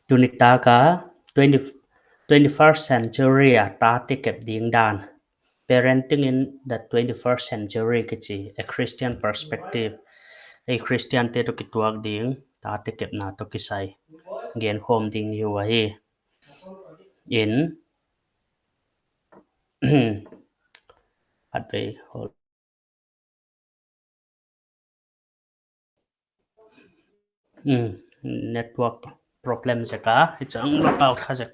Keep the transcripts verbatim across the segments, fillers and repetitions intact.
Tuni taka twenty, twenty-first century a tate kep ding dan. Parenting in the twenty-first century kichi, a Christian perspective. A Christian te toh kituak ding, tate kepna toh kisai. Gen khawm ding hi uh ahi. In, at vei, hold. Hmm, network problem zek a, i chang log out kha zek,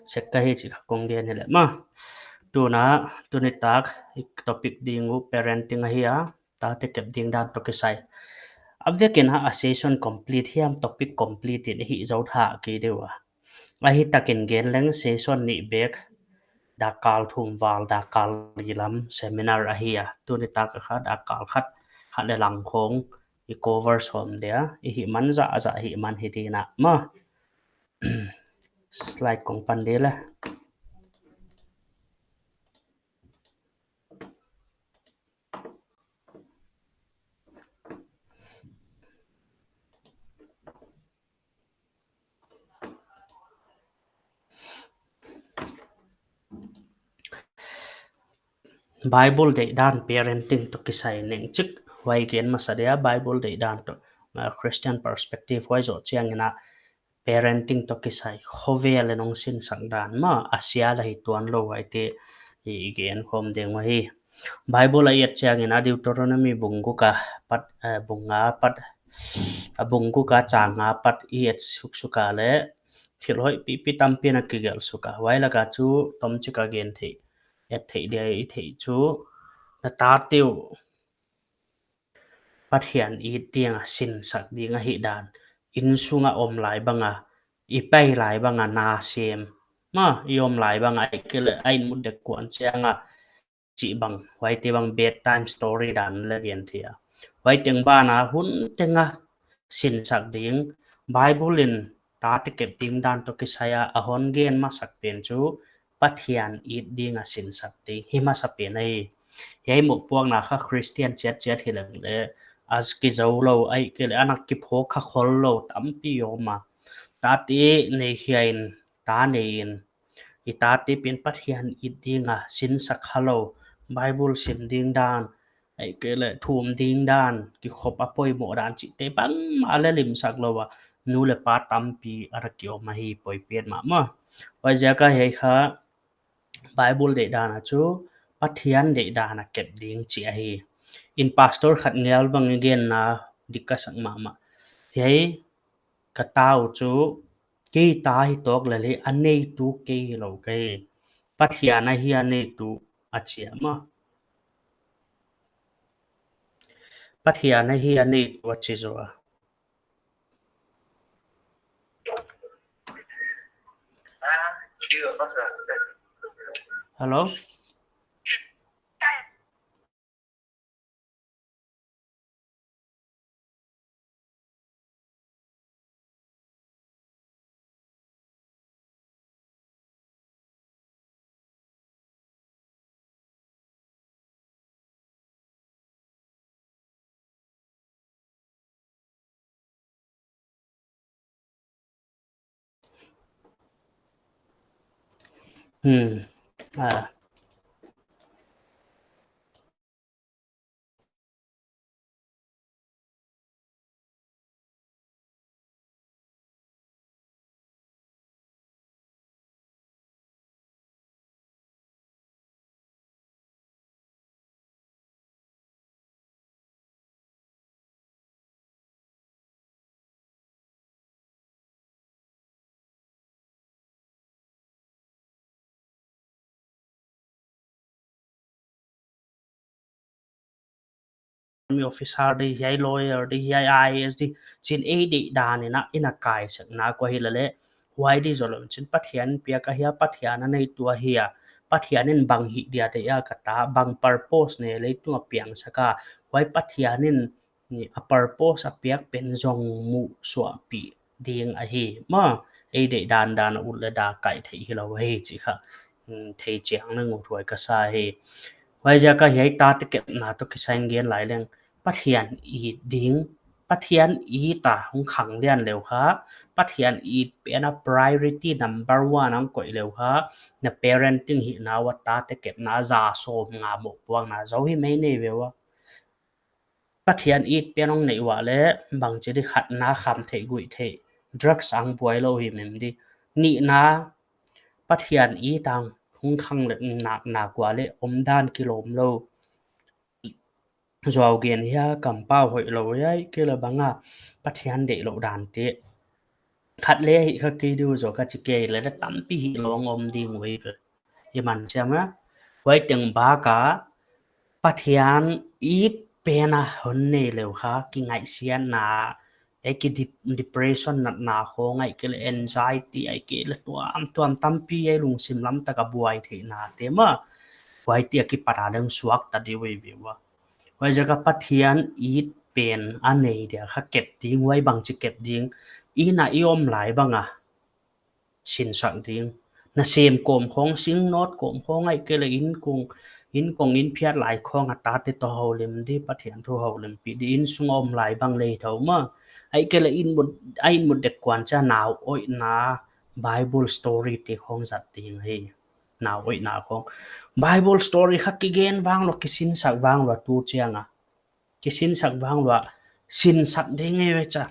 zek ka hi chih kha kong gen hi leh maw. Tuna, tuni tak, i topic ding uh parenting ahi a, tate kep ding dan toh kisai. A vekin a, a session complete hiam, topic complete in i hih zou thak kei deuh a. Ahitakin gen leng session nih bek, dakkal thum val, dakkal li lam seminar ahi a. Tuni tak kha dakkal khat, khat leh lang khawng i cover sawm dia, i hihman zahzah hihman hi ding a maw. Slide kong pan di leh. Bible deihdan parenting toh kisai neng chik, huai gen masa dia, Bible deihdan toh, uh, Christian perspective huai zoh chiangin a, parenting toh kisai khovel in hong sinsak dan maw, a sia la hi tuan lou huaite i gen khawm ding uh ahi. Bible a i et chiangin a Deuteronomy bung guk a pat, eh, bung nga pat, a bung guk a chang nga pat i et suksuk a leh thil hoih pipi tampi na kigelh suk a. Huai laka chu tomchik a gen theih, et theih dia i theih chu, na tate uh Pathian it ding a sinsak ding ahihdan, innsung a om lai bang a, i pai lai bang a na sem maw, i om lai bang a, ahihkeileh a in mut dek kuan chiang a chih bang, huaite bang bedtime story dan leh gen thei a. Huai teng ban a hun teng a sinsak ding, Bible in tate kep ding dan toh kisai a, a hon gen masak pen chu Pathian it ding a sinsak ding hi masa pen ahi. Hiai mohpuakna kha Christian chiatchiat hi leng leh, a kizou lou, ahihkeileh ana kiphawk kha khol lou tampi om a. Tate nei hiain, ta nei in, i tate pen Pathian it ding a sinsak kha lou, Bible sim ding dan, ahihkeileh thum ding dan, kikhop a poimoh dan chihte bangmah leh limsak lou a, nu leh pa tampi ana ki om ahi, poimoh mahmah. Huaiziak a hiai kha Bible deihdan a chu Pathian deihdan a kep ding chih ahi. In pastor khat ngial bang i genna dik ka sak mahmah. Hiai ka tau chu kei ta hi tawk leh leh a neitu kei hilou kei. Pathian ahi a neitu a chi a maw. Pathian ahi a neitu a chi zaw a. Hello? Hmm. Ah. Army officer di hiai, lawyer di hiai, I A S di, chin ei deihdan in a, in a kai sak na kua hi leh leh, huai di zoh lou chin Pathian piak ahi a, Pathian a neitu ahi a, Pathian in bang hih dia deih a ka ta, bang purpose nei leitung a piangsak a, huai Pathian in ni a purpose a piak pen zong muh suahpih ding ahi maw, ei deihdan dan a ut leh dah kai theih hilou ahi chih kha, mm, thei chiang na ngaihtuah ka sa hi. Huaiziak a hiai tate kepna toh kisai gen lai leng Pathian it ding Pathian it a hong khang lian leu kha, Pathian it pen a priority number one a hong koih leu kha, na parenting hihna ua tate kepna za sawmnga mohpuakna zou hi mai nei ve ua. Pathian it pen hong neih uah leh bangchi di, khatna, kham theih guih theih, drugs a hong buai lou himhim di. Nihna, Pathian it a hong khang leh nak, nak uah leh omdan kilawm lou. Zuau gen hia, kampau hoih lou hia, ahihkeileh bang a Pathian deihlouh dante. Khat leh hih kha kei diu zaw ka chi kei leh, tampi hilou a hong om ding uh eive. I man chiang a, huai teng bak a Pathian it pen a hon nei leu kha, kingaihsiatna, ahihkeileh dep-, depression natna khong, ahihkeileh anxiety, ahihkeileh tuamtuam tampi, ei lungsim lam tak a buai theihna te mah, huaite akipat a leng suakta di uh eive ua. Huaiziak a Pathian it pen a nei dia kha kep ding, huai bangchi kep ding, inn a i om lai bang a sinsak ding. Na sem kawm khong, sing nawt kawm khong, ahihkeileh inn kong, inn kong inn phiat lai khong a tate toh houlim di, Pathian thu houlimpih di, inn sung a om lai bang leh thou mah. Ahihkeileh inn mut, a inn mut dek kuan chiang a nau oihna, Bible story te khong zat ding hi. Nau oihna khong. Bible story kha kigen vang lua, kisinsak vang lua tu chiang a. Kisinsak vang lua, sinsak ding eive chia.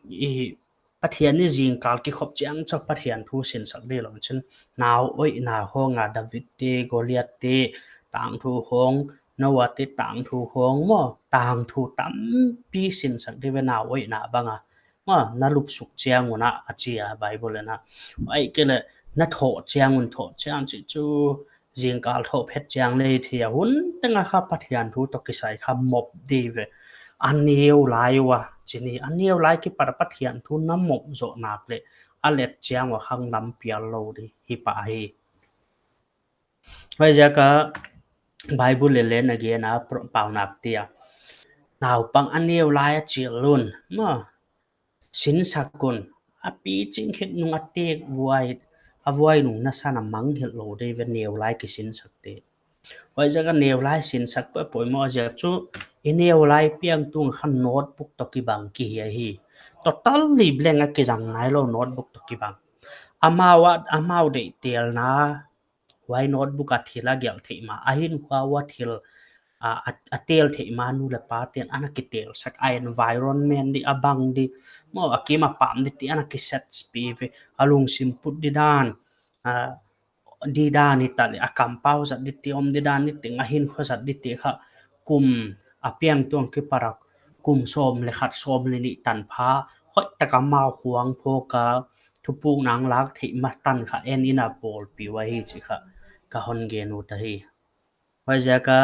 I Pathian ni zingkal kikhop chiang chu Pathian thu sinsak di lou chin. Nau oihna khong a David te, Goliath te, tangthu khong, Noah te tangthu khong maw, tangthu tampi sinsak di ve nau oihna bang a. Maw, na lupsuk chiang un a, a chi a Bible in a. Ahihkeileh na thoh chiang un, thoh chiang chih chu, zingkal thoh phet chiang leh thei a, hun teng a kha Pathian thu toh kisai kha mop di ve. A neu lai ua, chi ni, a neu lai kipat a Pathian thu na mop zoh nak leh, a let chiang ua khang lam pial lou di hi pah hi. Huaiziak a Bible leh leng a gen a pro-, pau nak tia. Naupang a neu lai a chil un, maw, sinsak un, a piching khit nung a tek vuai, a vuai nung nasan a mangngilh lou di ve neu lai kisinsak te. Huaiziak a neu lai sinsak poimoh ziak chu, i neu lai piang tung kha notebook toh kibang kihi ahi. Totally blank a kizang nailou notebook toh kibang. Amau a, amau deihtelna, huai notebook a thil a gelh theih mah, a hinkhua ua thil, a, a, a tel theih mah nu leh pa ten ana kitelsak, a environment di, a bang di, maw, a kim a pam di te ana kiset pi ve, a lungsim put di dan, a, di dan hi ta leh, a kampau zat di te, om di dan di te, a hinkhua zat di te kha, kum a piang tung kipat a kum sawm leh khat, sawm leh nih tan pha, hoihtak a amau khuang phawk a, thupukna lak theih mah tan kha en in a pawlpi uh ahi chih kha ka hon gen ut ahi. Huaiziak a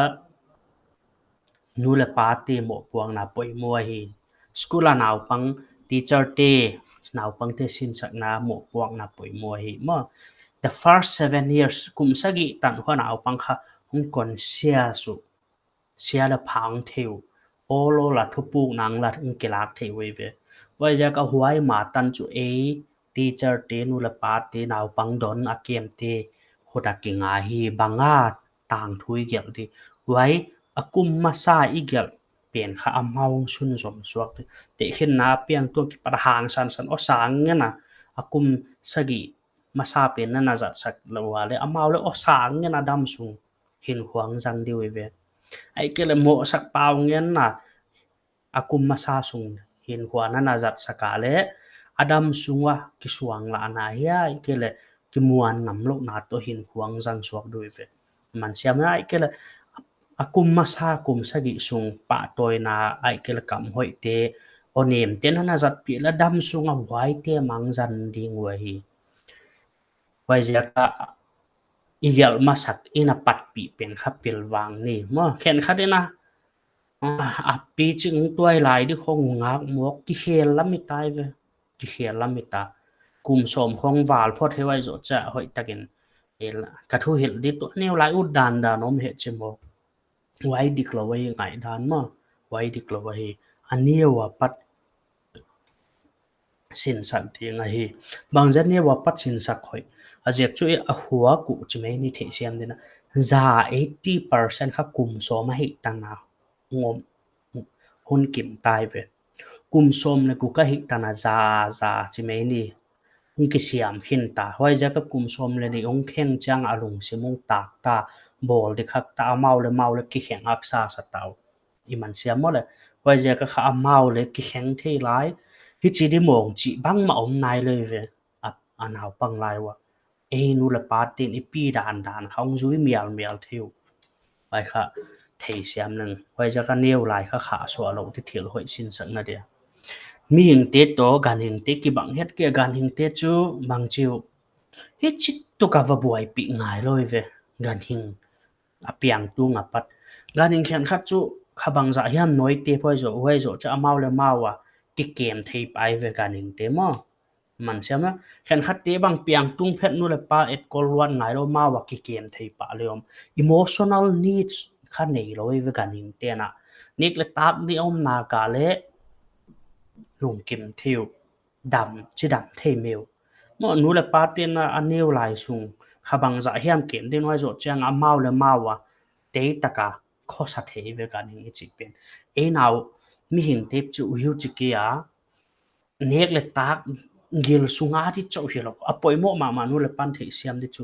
nu leh pa te mohpuakna poimoh ahi. School a naupang, teacher te, naupang te sinsakna mohpuakna poimoh ahi. Maw, the first seven years, kum sagih tan khong naupang kha hong conscious uh, sia leh phang thei uh, awl awl a thupukna lak hong kilak thei uh eive. Huaiziak a huai ma tan chu ei teacher te, nu leh pa te, naupang don a kem te khut a kinga hi, bang a tangthu i gelh di. Huai a kum masa i gelh pen kha amau hong sunzom suak di. Tehkhinna piang tung kipat a hangsan san aw sang ngen a, a kum sagih masa pen na na zatsak lou a leh, amau leh aw sang ngen a damsung hinkhua hong zang di uh eive. Ahihkeileh mohsak pau ngen a, a kum masa sung hinkhua na na zatsak a leh, a damsung a kisuanglahna hia, ahihkeileh kimuan ngamlouhna toh hinkhua hong zang suak di uh eive. Man siam a, ahihkeileh a kum masa, kum sagih sung pahtawina, ahihkeileh kam hoih te, aw nem te na na zatpih leh damsung a huaite mangngilh ding uh ahi. Huaiziak a i gelh masak in a patpih pen kha pilvang ni. Maw, khenkhat in a, a, a piching tuailai di khong ngak mawk, kikhel lam i tai ve. Kikhel lam i ta. Kum sawm khong val phot hi huai zoh chia hoihtakin, el, ka thuhilh di tuh, neu lai ut dandan om hi chi mawk. Huai diklou ahi, ngaihdan maw. Huai diklou ahi. A neu apat sinsak ding ahi. Bangzah neu apat sinsak hoih? A ziak chu a huak uh chi mai ni, theihsiam ding a. Za eighty percent kha kum sawm ahih tan a ngawm hun kim tai ve. kum sawm leh guk ka hih tan a za, za chi mai ni. Hong kisiam khin ta. Huaiziak a kum sawm leh nih hong kheng chiang a lungsim hong tak ta. Bawl di khak ta, amau leh amau leh kikheng haksa sa ta uh. I man siam maw leh. Huaiziak a kha amau leh kikheng thei lai. Hichi di mawng chih bangmah om nai lou ve. A, a naupang lai ua. Ei nu leh pa te'n i pi dandan kha hong zui mialmial thei uh. Huai kha theisiam leng. Huaiziak a neu lai kha khahsuah lou di thil hoih sinsakna dia. Mihingte toh ganhingte kibang het kei, ganhingte chu bangchi uh. Hichi tuk a va buaipih ngai lou ve. Ganhing a piang tung a pat. Ganhing khenkhat chu kha bangzah hiam nawite huai zoh, huai zoh chu amau leh amau a kikem thei pai ve ganhingte maw. Man siam a, khenkhatte bang piang tung phet nu leh pa etkol luat ngai lou, amau a kikem thei pah leh om. Emotional needs kha nei lou ve ganhingte'n a. Nek leh tak di om nak leh lungkim thei uh. Dam, chidam thei mai uh. Maw nu leh pa te'n a, a neu lai sung kha bangzah hiam kem din huai zoh chiang amau leh amau a tei tak a khosa thei ve ganhing i chih pen. Ei nau mihingte chu uhiu chi kei a, nek leh tak gil sung a di chauh hilou. A poimoh mahmah nu leh pa'n theisiam di chu.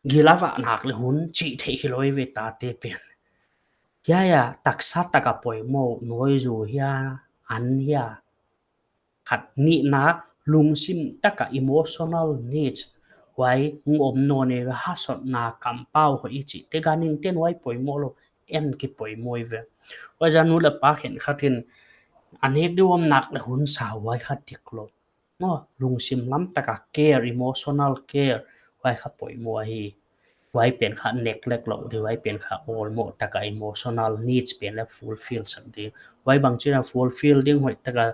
Gil a vah nak leh hun chih theih hilou ve tate pen. Hiai a taksa tak a poimoh, nawi zu hia, an hia. Khat nihna, lungsim tak a emotional needs. Huai hong om nawn e, hasotna, kampau hoih i chihte ganhingte'n huai poimoh lou, en kipoimoh ve. Huaiziak a nu leh pa khenkhat in a nek di om nak leh hun sa huai kha dik lou. Maw, lungsim lam tak a care, emotional care, huai kha poimoh ahi. Huai pen kha neglect lou di, huai pen kha awlmoh tak a emotional needs pen leh fulfill sak di. Huai bangchin a fulfill ding hoih tak a,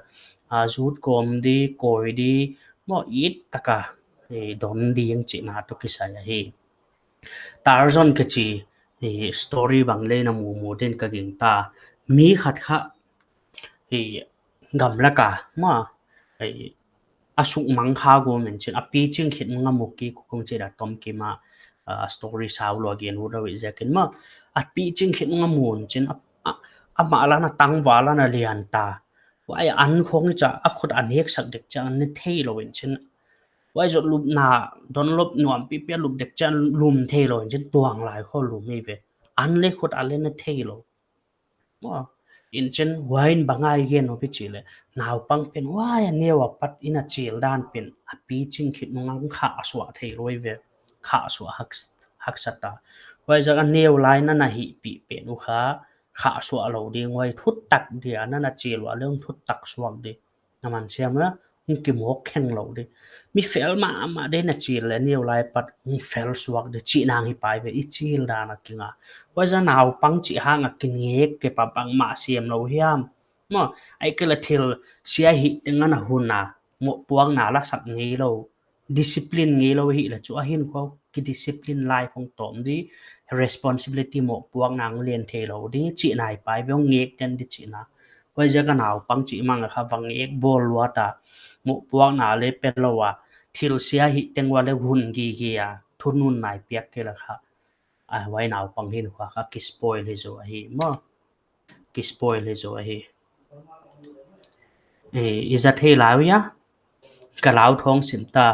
a, zut kawm di, kawi di, maw it tak a, eh, don ding chihna toh kisai ahi. Tarzan kichi, eh, story bang leng na mumu din ka gingta. Mi khat kha, eh, gamlak a, maw, eh, a suk mang kha gawm in chin, a pi ching khit nung a mu kei uh kong chi a tom kima, ah, story sau lou a gen uh lou i ziakin maw. A pi ching khit nung a mu in chin, a, a, amah leng a tangval leng a lian ta. Huai an khong i cha, a khut a nek sak dek chiang ne thei lou in chin. Huai zoh lupna, Dunlop nuam pipi a lup dek chiang lum thei lou in chin tuang lai khong lum hi ve. An leh khut a leh ne thei lou. Maw, in chin huai in bang a i gen uh pi chih leh. Naupang pen huai a neu a pat in a chil dan pen a pi ching khit nung a khahsuah thei lou ve. Khahsuah hak, haksa ta. Huaiziak a neu lai na na hihpih pen uh kha, khahsuah lou ding huai thut tak dia na na chil ua leh thut tak suak di. Na man siam a, hong kimawk kheng lou di. Mi fel mahmah di na chil leh neu lai pat hong fel suak di chihna hi pai ve i chil dan a kinga. Huaiziak a naupang chih hang a kingek kei pa bangmah siam lou hiam. Maw, ahihkeileh thil sia hih teng a na hun a, mohpuakna la sak ngei lou. Discipline ngei lou hi leh chu a hin khong ki discipline life hong tawm di, responsibility mohpuakna hong len thei lou di, chihna hi pai ve hong ngek den di chihna. Huaiziak a naupang chih mang a kha va ngek bawl luat a, mohpuakna leh pe lou a, thil sia hih teng ua leh hun gige a, thununna i piak kei leh kha. A, huai naupang hin khua kha ki spoil hi zaw ahi maw. Ki spoil hi zaw ahi. Eh, i za thei lai uh hia? Ka lau thong sim ta.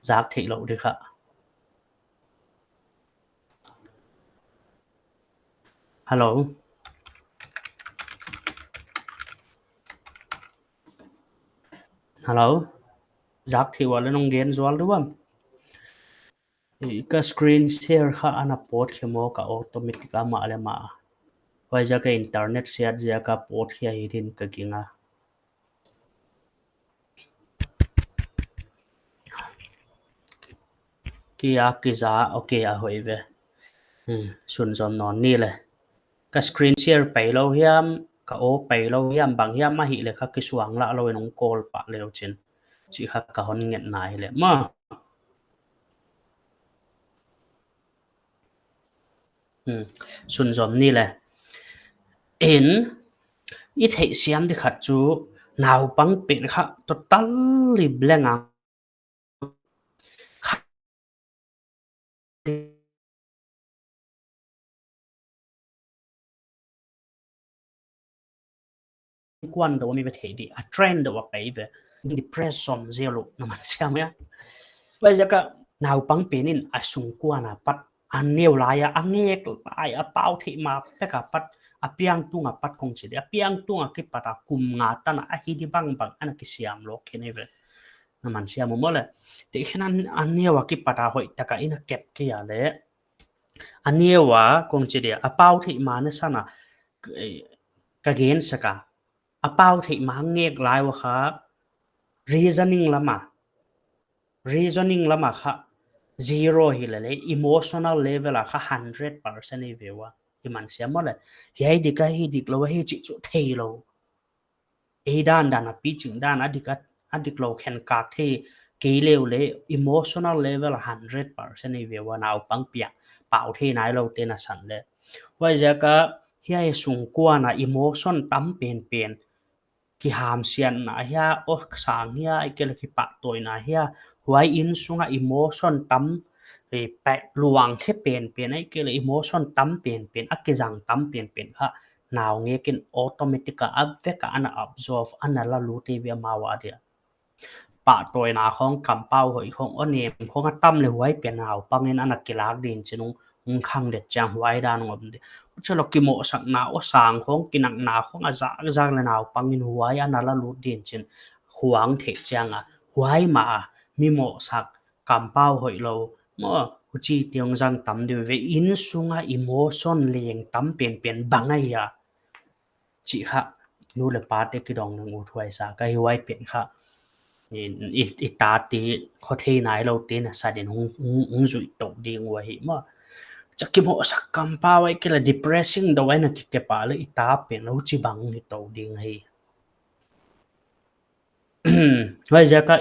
Zak theih lou di kha. Hello? Hello? Zak theih ua leh nong gen zual di uam. Eh, ka screen share kha ana pawt khe maw, ka automatic a mah leh mah. Huaiziak a internet siat ziak a pawt khe hi din ka ginga. Kia kiza, okay a hoih ve. Hmm, sunzom nawn ni leh. Ka screen share pai lou hiam, ka aw pai lou hiam, bang hiam ahih leh kha kisuang lah lou in hong call pah leh chin. Chih kha ka hon ngetna hi leh maw. Hmm, sunzom ni leh. In, i theihsiam di khat chu, naupang pen kha totally blank a. kuan deuh mi ve thei di, a trend deuh a pai ve. Depression zel uh na man siam ia. Huaiziak a naupang pen in a sungkuan a pat a neu lai a, a ngek lai a, pau theih ma pek a pat, a piang tung a pat kong chi di, a piang tung a kipat a kum nga tan a hi di bangbang ana kisiam lawk khin ve. Na man siam uh maw le. Te khin a neu a kipat a hoihtak a ina kep kei a le, a neu a kong chi di, a pau theih ma na san a, eh, ka gen sak a, a pau theih ma ngek lai ua kha reasoning lam a, reasoning lam a kha zero hi le le, emotional level a kha hundred percent hi ve ua. I man siam maw le. Hiai dik a hi dik lou hi chih chu thei lou. Ei dan dan a piching dan a dik a, a dik lou khen kak thei kei leu le, emotional level a hundred percent hi ve ua naupang piang, pau thei nai lou te na san le. Huaiziak a hiai sungkuan a emotion tam pen pen, kihamsiatna hia, aw sang hia, ahihkeileh kipahtawina hia, huai innsung a emotion tam, eh, pek luang khe pen pen, ahihkeileh emotion tam pen pen, a kizang tam pen pen kha, naungek in automatic a, a vek a ana absorb, ana la lut hi ve amau a dia. Pahtawina khong, kampau hoih khong, aw nem khong a tam le huai pen naupang in ana kilak din chin ung, ung khang det chiang huai dan ung om di. Huchi lou kimohsakna, aw sang khong, kinakna khong a zak zak le naupang in huai ana la lut din chin huang theih chiang a, huai mah a mi mohsak, kampau hoih lou, maw, huchi te ung zang tam di ve, innsung a emotion leng tam pen pen bang ahia chih kha nu le pa te kidong nung uthuai sa ka hi. Huai pen kha i, i, i tate khothei nai lou te na sa din hong, hong, hong zuih tou ding ua hi maw. Chak kimohsak kampau ahihkeileh depressing deuh a na kikep a le i ta pen lou chibang hi tou ding hi. Huaiziak a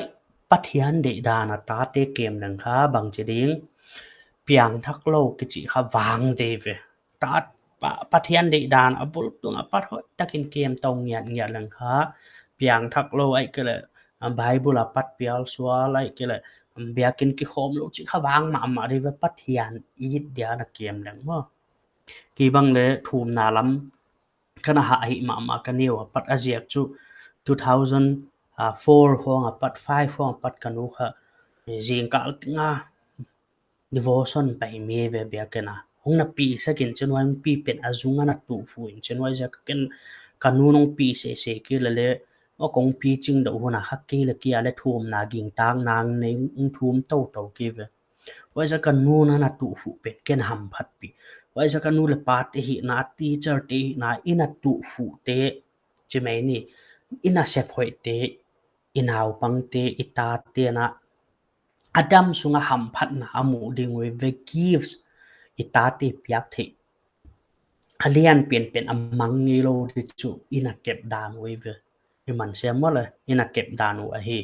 Pathian deihdan a tate kem leng kha bangchi ding, piangthak lou kichi kha vang di ve. Ta, pa, Pathian deihdan a bul tung a pat hoihtak in kem tou ngiat ngiat leng kha, piangthak lou ahihkeileh, a, Bible a pat pial sual ahihkeileh, biakin kikhawm lou chih kha vang mahmah di ve Pathian it dia na kem leng maw. Kei bang le thumna lam ka na hah hi mahmah ka neu a pat a ziak chu two thousand four khong a pat, five khong a pat ka nu kha zingkal teng a devotion pai mi ve biakin a. Hong na pi sak in chin huai hong pi pen a zung a na tuh fuh in chin huaiziak a ken ka nu nung pi sese kei le le, aw kong pi ching deuh hun a kha kei le kei a le thumna gingtak nang nei hong thum tou tou kei ve. Huaiziak a nu na na tuh fuh pen ken hamphat pi. Huaiziak a nu le pa te hihna, teacher te hihna, i na tuh fuh te, chi mai ni, i na sep hoih te, i naupang te, i ta te na, a dam sung a hamphatna a muh ding uh ve gifts, i ta te piak theih a lian pen pen a mang ngei lou di chu i na kep dan uh ve. I man siam maw le, i na kep dan uh ahi.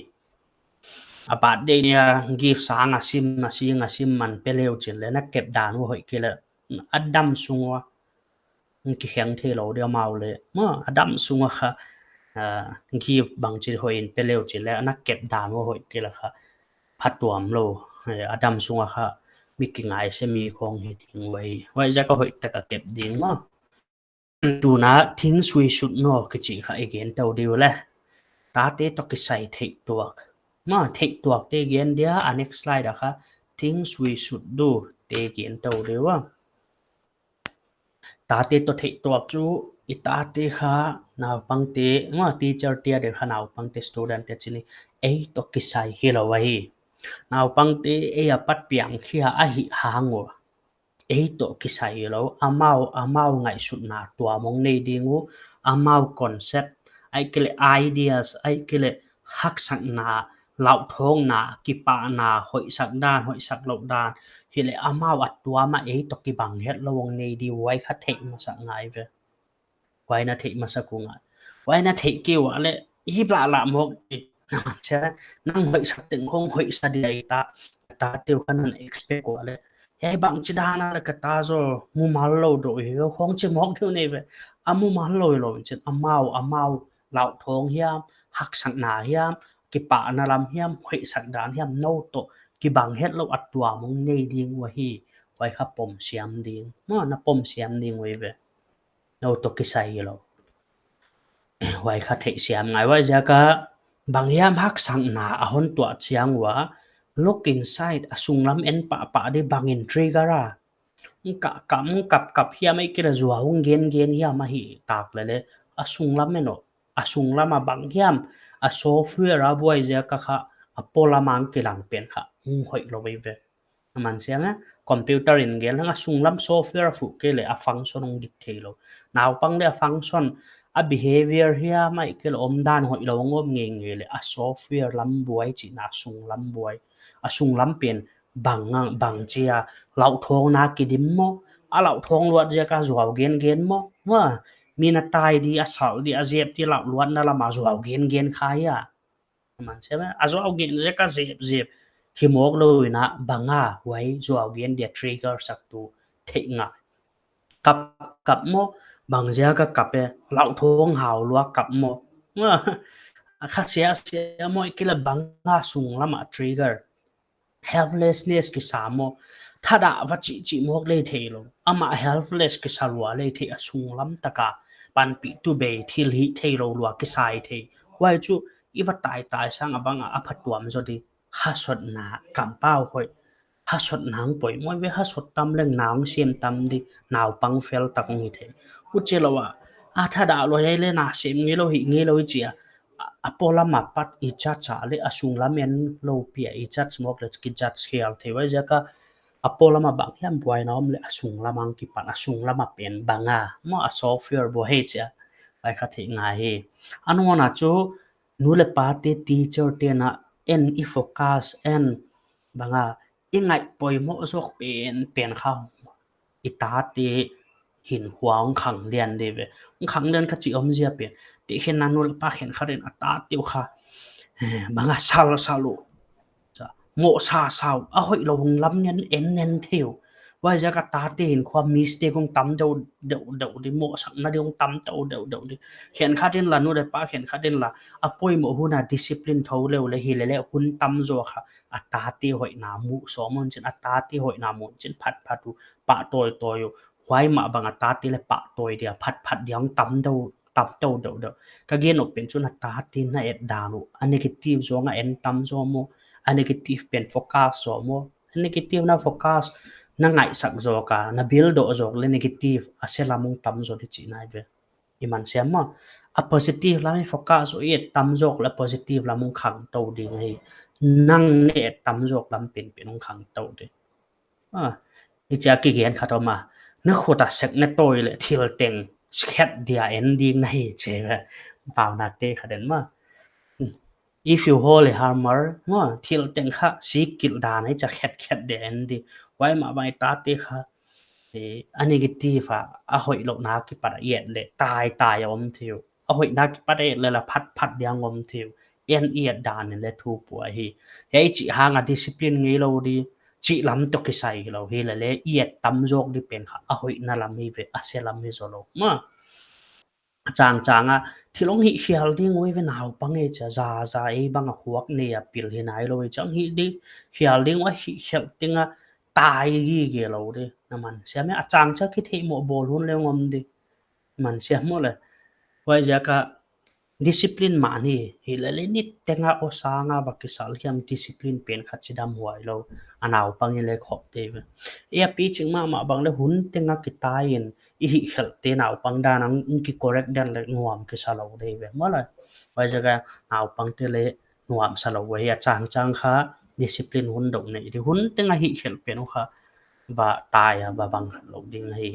A birthday ni a gift sang a sim, a sing a sim man pe leu chin le na kep dan uh hoih kei le a dam sung ua kikheng thei lou di amau le. Maw, a dam sung ua kha, ah, gift bangchi hoih in pe leu chin le na kep dan uh hoih kei le kha phatuam lou, eh, a dam sung a kha mi kingaise mi khong hi ding uh ahi. Huaiziak a hoihtak a kep ding maw. Tuna things we should know kichi kha i gen tou di uh le. Tate toh kisai theih tuak. Maw, theih tuak te gen dia, a next slide a kha things we should do te gen tou di uh a. Tate toh theih tuak chu i tate kha, naupang te, maw, teacher te a di kha naupang te, student te chini, ei toh kisai hilou ahi. Naupang te ei a pat piang khia ahih hang ua ei toh kisai lou, amau, amau ngaihsutna tuam hong nei ding uh, amau concept, ahihkeileh ideas, ahihkeileh haksatna, lauthawngna, kipahna, hoihsak dan, hoihsak louh dan, hileh amau a tuam a ei toh kibang hetlou hong nei di uh, huai kha theih masak ngai ve. Huai na theih masak uh ngai. Huai na theih kei ua le, i blah lah mawk di. Nang hoihsak teng khong hoihsa di ahi ta, ta teu kha na expect ua le. Hiai bangchi dan a le ka ta zaw, mumal lou deuh hi, khong chi mawk deuh nei ve. A mumal lou lou in chin, amau, amau, lauthawng hiam, haksatna hiam, kipahna lam hiam, hoihsak dan hiam, nou toh kibang hetlou a tuam hong nei ding uh ahi. Huai kha pom siam ding. Maw, na pom siam ding uh ve. Nou toh kisai hilou. Huai kha theihsiam ngai, huaiziak a bang hiam haksatna a hon tuah chiang ua, look inside, a sunglam en pahpah di. Bang in trigger a? Ka, ka, kap, kap hiam ahihkeileh zuau hong gen gen hiam ahih tak leh leh, a sunglam en aw. A sunglam a bang hiam, a software a buai ziak a kha, a polam a kilang pen kha hong hoihlou ve. A man siam e, computer in gen leng a sunglam software a fuh kei leh a function hong dik theilou. Naupang leh a function, a behavior hiam ahihkeileh omdan hoihlou hong om ngeingei leh a software lam buai chihna, a sunglam buai. A sunglam pen bang, bangchi a, lauthawngna kidim maw, a lauthawng luat ziak a zuau gen gen maw, maw, mi na tai di, a sal di, a zep di, lauh luatna lam a zuau gen gen kha hia. Man siam e, a zuau gen ziak a zep zep hi mawk lou in a, bang a huai zuau gen dia trigger saktu theih ngai. Kap, kap maw, bang ziak a kap e, lauthawng hau lua kap maw. A kha sia sia maw, ahihkeileh bang a sunglam a trigger. Helplessness kisa maw, thadah va chih chih mawk lei theilou. Amah helpless kisa lua lei thei, a sunglam tak a panpihtu bei, thil hih theilou lua kisai thei. Huai chu i va tai tai sang a bang a a phatuam zaw di. Hasotna kampau hoih. Hasotna hong poimoh ve, hasot tam leng na hong sem tam di, naupang fel tak hong hi thei. Huchi lou a, a thadah lou hiai leh na sem ngeilou, hih ngeilou i chi a, a, a polam apat i judge a leh a sunglam en lou pi a i judge mawk leh ki judge khial thei. Huaiziak a, a polam a bang hiam buaina om leh a sunglam a kipan, a sunglam a pen bang a maw, a software buai hi chi a. Huai kha theih ngai hi. A nung a chu, nu leh pa te, teacher te'n a en i focus, en bang a i ngaih poimoh zawk pen pen kha, i tate hinkhua hong khang lian di ve. Hong khang lian kha chih omzia pen, tehkhin a nu leh pa khenkhat in a tate uh kha, eh, bang a sal sal uh, cha, mohsa sa uh, a hoihlou hong lam ngen en en thei uh. Huaiziak a tate hinkhua mistake hong tam deuh deuh deuh di, mohsakna di hong tam deuh deuh deuh di. Khenkhat in la, nu leh pa khenkhat in la, a poimoh hun a discipline thou leh leh hi leh leh hun tam zaw kha, a tate hoihna muh sawm un chin, a tate hoihna muh chin phat phat uh, pahtawi tawi uh. Huai mah bang a tate leh pahtawi dia, phat phat dia hong tam deuh, tam deuh deuh deuh. Ka gen nop pen chu na tate na et dan uh, a negative zaw a en tam zaw maw, a negative pen focus zaw maw, a negative na focus, na ngaihsak zaw kha, na build zaw leh negative, a se lam hong tam zaw di chihna ve. I man siam maw, a positive lam i focus zaw, i et tam zaw leh a positive lam hong khang tou ding hi. Nang na et tam zaw lam pen pen hong khang tou di. Ah, i chia kigen khat om a, na khut a sek na tawi leh thil teng khet dia en ding na hi chi ve. Paunak te khat en maw. If you hold a hammer, maw, thil teng kha sik kilh dan a i chia khet khet dia en di. Huai mah bang i tate kha, eh, a negative a, a hoihlouhna kipat a i et leh tai tai a om thei uh. A hoihna kipat a i et leh la phat phat dia hong om thei uh. En i et dan in leh thu pua hi. Hiai chih hang a discipline ngeilou di, chih lam toh kisai lou hi leh leh i et tam zaw di pen kha a hoihna lam hi ve, a se lam hi zaw lou. Maw. A chang chang a, thil hong hih khial ding uh ve naupang e chia, za za ei bang a khuak nei a pil hi nailou e chia, hih di, khial ding uh a hih khial teng a tai gige lou di. Na man siam e, a chang cha kitheihmoh bawl hun leng om di. Man siam maw leh. Huaiziak a discipline mah ni, hi leh leh niteng a aw sang a va kisal hiam discipline pen kha chidam huai lou. A naupang in leh khop di ve. I a pi ching mah mah bang leh hun teng a kitai in, i hih khial te naupang dan a hong ki correct dan leh nuam kisa lou di ve maw leh. Huaiziak a naupang te leh nuamsa lou ve, a chang chang kha discipline hun deuh nei di, hun teng a hih khial pen uh kha va tai a va bang khat lou ding hi.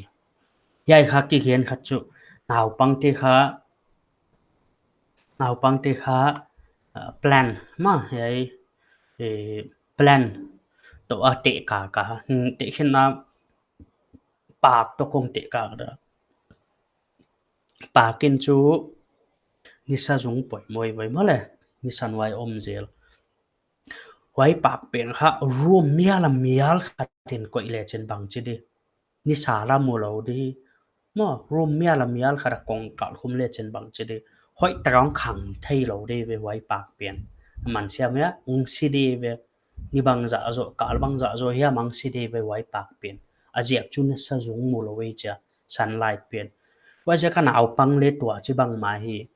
Hiai kha kigen khat chu, naupang te kha, naupang te kha, ah, plan maw, hiai, eh, plan toh a teh kaka, hmm, tehkhin a pak toh kong teh kaka da. Pak in chu nisa zung poimoh ve maw leh, nisa nuai om zel. Huai pak pen kha room mial a mial khat in koih leh chin bangchi di. Nisa la mu lou di. Maw, room mial a mial khat a kong kal khum leh chin bangchi di. Hoihtak a hong khang theilou di ve huai pak pen. Man siam e, hong si di ve. Ni bangzah zaw, kal bangzah zaw hiam hong si di ve huai pak pen. A ziak chu nisa zung mu lou e chia, sunlight pen. Huaiziak a naupang leh tua chibang mah hi.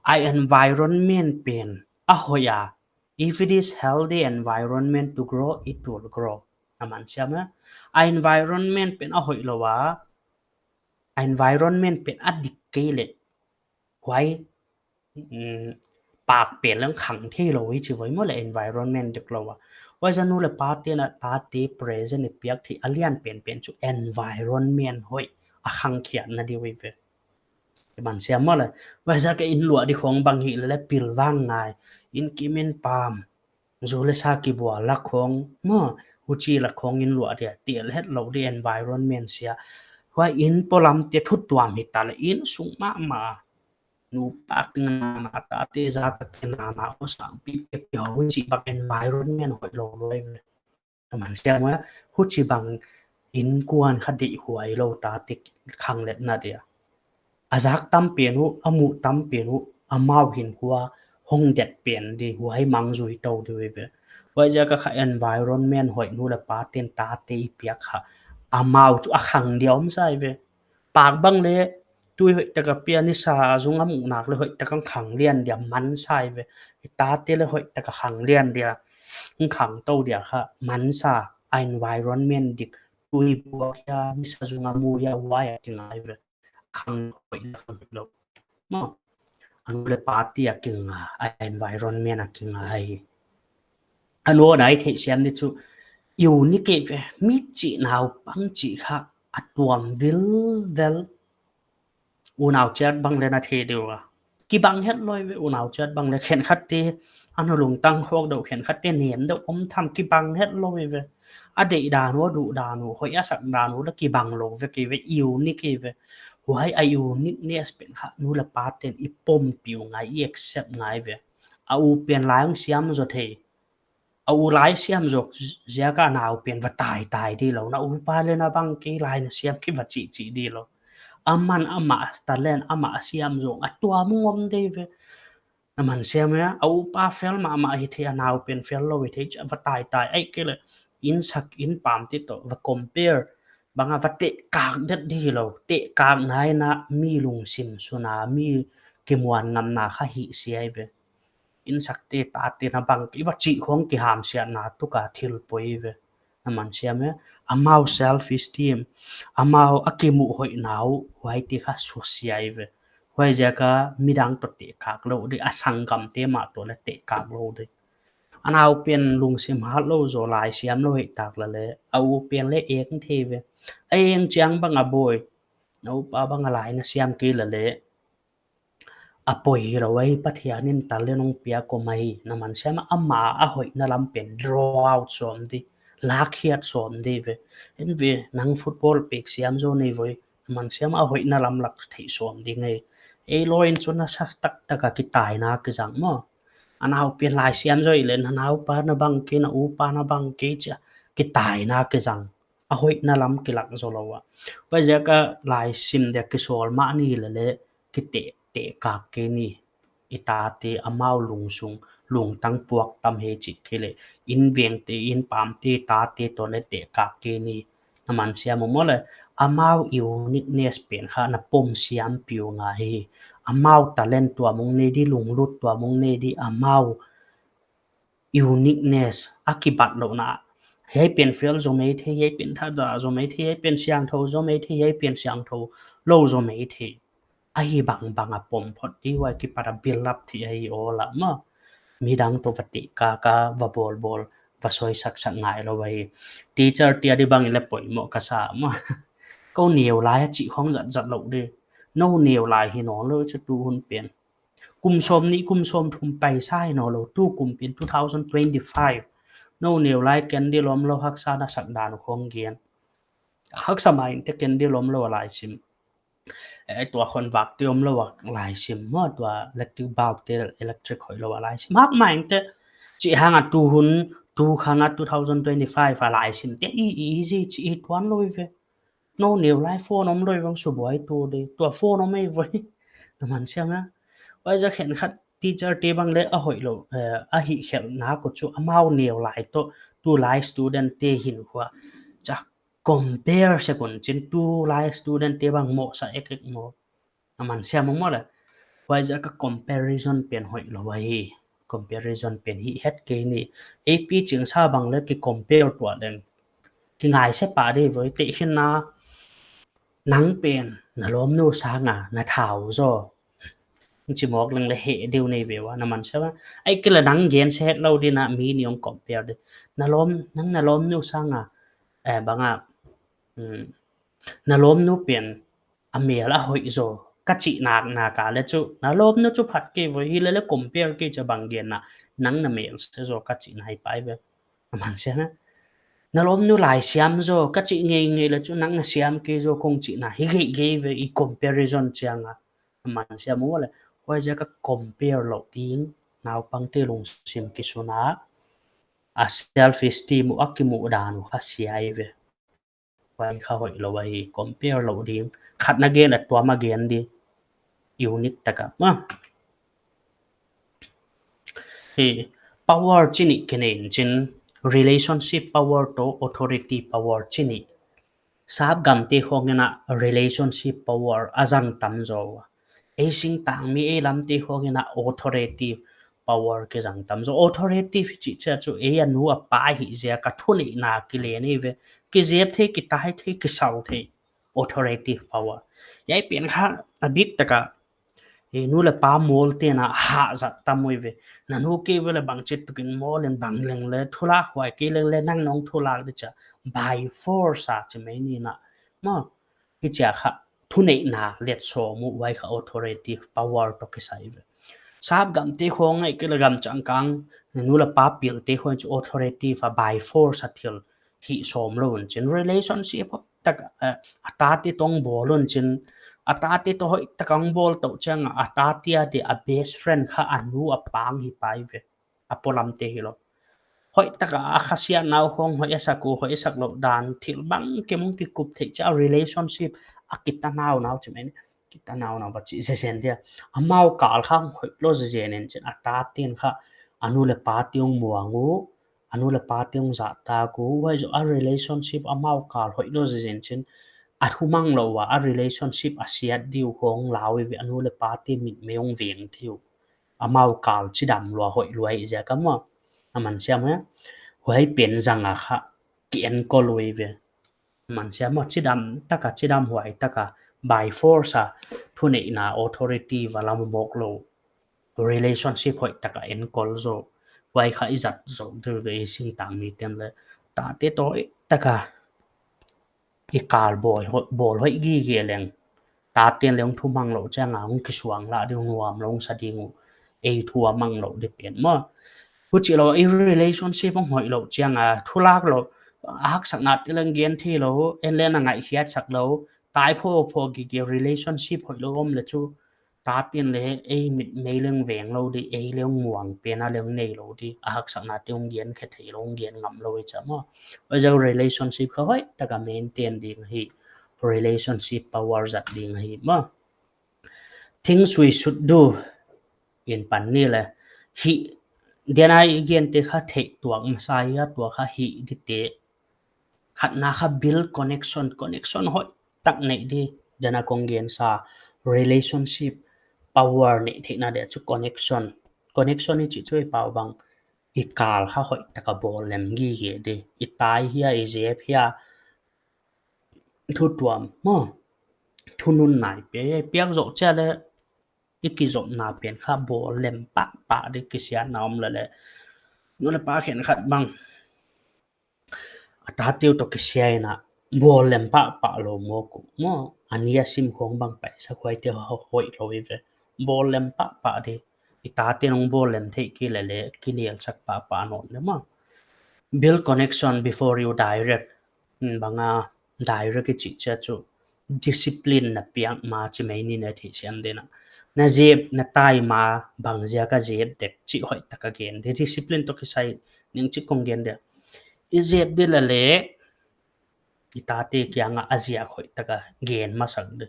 A environment pen a hoih a, if it is healthy environment to grow, it will grow. Na man siam a? A environment pen a hoih lou a, a environment pen a dik kei leh, huai, mm, pak pen leng khang thei lou hi chi voi maw le, environment dik lou a. Huai zia nu le pa te'n a tate present i piak theih a lian penpen chu environment hoih a khang khiatna di uh ve. I man siam maw le. Huai zia ka inn luah di khong bang hi le pilvang ngai. Inn kim inn pam. Zu le sa kibual lak khong. Maw, huchi lak khong inn luah dia. Tel het lou di environment sia. Huai inn polam te thu tuam hi ta le inn sung mahmah. Nupa kinana, tate zak a kinana, aw sangpi peuh peuh huchi bang environment hoih lou lou ve. Na man siam a, huchi bang innkuan kha deihhuai lou tate khangletna dia. A zak tam pen uh, a muh tam pen uh, amau hinkhua hong det pen di huai mang zui tou di uh ve. Huai zia ka kha environment hoih nu le pa te'n tate i piak kha. Amau chu a khang dia om sa i ve. Pak bang le, tui hoih taka pia nisa zung a muh nak le hoih taka khang lian dia man sa i ve. I tate le hoih taka khang lian dia. Hong khang tou dia kha man sa a environment dik tui buak hia nisa zung a mu hia huai a kinga i ve. Khang hoih na khang lou. Maw. A nu le pa te a kinga, a environment a kinga hi. A nu nai theih siam di chu, unique ve, mi chih naupang chih kha a tuam vilvel. Unau chiat bang le na thei di ua. Kibang het lou ve unau chiat bang le khenkhat te, a nu lungtang khok deuh khenkhat te nem deuh om tham kibang het lou ve. A deih dan uh, a duh dan uh, hoih a sak dan uh le kibang lou ve kei ve, unique kei ve. Huai a uniqueness pen kha nu le pa te'n i pom piu ngai, i accept ngai ve. A u pen lai hong siam zaw thei. A u lai siam zaw ziak a nau pen va tai tai di lou. Na upa le na bang kei lai na siam kei va chih chih di lou. Aman amah talent, amah siam zaw a tuam hong om di ve. Na man siam a, a upa fel mahmah hi thei, a nau pen fel lou hi thei, va tai tai ai kei le. Inn sak inn pam te toh va compare. Bang a va teh kak det di lou. Teh kak nai na mi lungsim suna, mi kimuan ngamna kha hi sia i ve. Inn sak te tate na bang i va chih khong kihamsiatna tuk a thil poi ve. Na man siam e, amau self esteem, amau a kimuh hoihna uh, huai te kha susia i ve. Huai ziak a midang toh teh kak lou di, a sanggam te mah toh le teh kak lou di. A nau pen lungsim hat lou zaw lai siam lou hi tak la le, a u pen le eng thei ve. A eng chiang bang a bawi, a upa bang a lai na siam kei la le, a poi hi lou ai, Pathian in talent hong piak om ai, na man siam a, ama a hoihna lam pen draw out sawm di, lak hiat sawm di ve. En ve, nang football pek siam zaw nei voi, na man siam a, a hoihna lam lak theih sawm di ngai. Ei lou in chu na sa taktak a kitaina kizang maw. A nau pen lai siam zaw i le, na naupa na bang kei, na upa na bang kei chia, kitaina kizang. A hoihna lam kilak zaw lou a. Huai ziak a lai sim dia kisawl mah ni le le, kiteh teh kak kei ni. I tate amau lungsung, lungtang puak tam hi chih kei le, inn veng te, inn pam te, tate toh le teh kak kei ni. Na man siam maw le, amau uniqueness pen kha na pom siam piu ngai hi. Amau talent tuam hong nei di, lunglut tuam hong nei di, amau uniqueness a kibat louhna. Hiai pen fel zaw mai thei, hiai pen thada zaw mai thei, hiai pen siangthou zaw mai thei, hiai pen siangthou lou zaw mai thei. Ahi bangbang a pom phot di, huai kipat a build up thei ahi aw la maw. Midang toh va teh kak a, va bawlbawl, va sawisaksak ngai lou ahi. Teacher te a di bang i le poimoh ka sa maw. Kou neu lai a chih khong zatzat lou di. Nou neu lai hi nawn lou chu tu hun pen. Kum sawmnih, kum sawmthum paisa hi nawn lou, tu kum pen two thousand twenty-five. Nou neu lai candle om lou, haksa na sak dan khong gen. Haksa mah in te candle om lou a lai sim. Eh, tua khonvak te om lou a lai sim maw, tua electric bulb te electric hoih lou a lai sim. Hak mah in te, chih hang a tu hun, tu khang a two thousand twenty-five a lai sim te, i, i, easy chih hi tuan lou i ve. Nou neu lai phone om lou i vang subuai tu di, tua phone om ei voi. Na man siam a. Huai ziak khenkhat teacher te bang le a hoih lou, eh, a hihkhelhna ko chu amau neu lai toh, tulai student te hinkhua. Chia compare se kon chin tulai student te bang mohsa ek ek maw. Na man siam maw le. Huaiziak a comparison pen hoihlou ahi. Comparison pen hih het kei ni. Ei pichingsa bang leh ki compare tuah leng, kingaihsiat pah di ve. Tehkhinna, nang pen na lawmnu sanga na thau zaw, chi mawk leng leh heh deuh nei ve ua, na man siam a. Ahihkeileh nang gense hetlou ding a mi nih hong compare di. Na lawm, nang na lawmnu sanga, eh, bang a, mm, na lawmnu pen a mel a hoih zaw ka chih nak nak a leh chu, na lawmnu chu phat kei ve, hilele compare kei chia bang gen na, nang na mel se zaw ka chihna hi pai ve. A man siam a. Na lawmnu laisiam zaw ka chih ngeingei leh chu, nang na siam kei zaw kong chihna hi geigei ve, i comparison chiang a. A man siam uh leh. Huaiziak a compare louh ding, naupangte lungsim kisun a, a self esteem uh a kimuh dan uh kha sia hi ve. Huai kha hoihlou ahi, compare louh ding. Khatna gen a tuam a gen di. Unique taka ma. Hi, power chi nih kinei in chin, relationship power toh authority power chi nih. Sap gamte khawng in a relationship power a zang tam zaw ua. Ei singtangmi ei lamte khawng in a authoritative power kizang tam zaw. Authoritative chih chiang chu ei a nu a pa hih ziak a thuneihna kilen hi ve. Kizep thei, kitai thei, kisau thei. Authoritative power. Hiai pen kha a bik taka, eh, nu leh pa mawlte'n a hah zat tam uh hi ve. Na nu kei ve leh bangchituk in mawl in bang leng leh, thulak huai kei leng leh, nang nong thulak di chia, by force a chi mai ni na. Maw, hichia kha thuneihna let sawm uh, huai kha authoritative power toh kisai ve. Sap gamte khawng ahihkeileh gam changkang, nu leh pa pilte khawng chu authoritative a by force a thil hih sawm lou un chin, relationship hoihtaka, eh, a tate toh hong bawl un chin, a tate toh hoihtaka hong bawl tou chiang a, a tate a di a best friend kha a nu a pa hong hi pai ve. A polamte hilou. Hoihtaka a khasiatna uh khawng hoih a sak uh, hoih a sak louh dan, thil bangkim hong kikup theih chia relationship a kitanau nau chi mai ni. Kitanau nau va chi zezen dia. Amau kal kha hoihlou zezen in chin, a tate'n kha a nu leh pate hong muang uh, a nu leh pate hong zahtak uh, huai zoh a relationship amau kal hoihlou zezen chin, a thumang lou ua, a relationship a siat di uh khawng lau hi ve, a nu leh pate mitmei hong veng thei uh. Amau kal chidam lua hoih lua hi ziak a maw. A man siam a. Huai pen zang a kha ki enkol uh hi ve. Man siam maw, chidam taka, chidam huai taka, by force a, thuneihna authority va lam mawk lou. Relationship hoihtaka enkol zaw. Huai kha i zat zoh di ve, i singtangmite'n leh. Tate toh hoihtaka i kal bawl hoih, bawl hoih gige leng, tate'n leng hong thumang lou chiang a hong kisuang lah di uh, nuam lou sa ding uh, ei thu a mang lou di pen maw. Huchilou i relationship hong hoihlou chiang a, thulak lou, a haksatnate leng gen theilou, en leng na ngaihkhiatsak lou, tai phawphaw gige, relationship hoihlou om leh chu, tate'n leh ei mitmei leng veng lou di, ei leng muang pen a leng nei lou di, a haksatnate hong gen khe theilou, hong gen ngam lou hi chia maw. Huaiziak relationship kha hoihtaka maintain ding ahi, relationship power zat ding ahi maw. Things we should do in pan ni leh, hih, dia i gente kha theih tuak masa hi a, tua kha hih dite. Khatna kha build connection, connection hoihtak neih di. Dia kong gensa relationship power neih theihna dia chu connection. Connection i chih chu i pau bang, i kal kha hoihtaka bawl lem gige di. I tai hia, i zep hia, thu tuam maw, thu nunna i pia, piak zoh chia leh i kizopna pen kha bawl lem pahpah di, kisiatna om leh leh. Nu leh pa khenkhat bang a tate uh toh kisia in a bawl lem pahpah lou mawk uh maw, a ni a sim khawng bang paisa khuaite hoihlou hi ve. Bawl lem pahpah di. I tate'n hong bawl lem theih kei leh leh kinelsak pahpah nawn di maw. Build connection before you direct. Hmm, bang a direct i chih chia chu discipline na piak ma chi mai ni, na theisiam ding a. Na zep, na tai ma, bang ziak a zep dek chih hoihtaka gen di. Discipline toh kisai ning chih kong gen dia. I zep di leh leh, i tate kiang a a ziak hoihtaka gen masak di.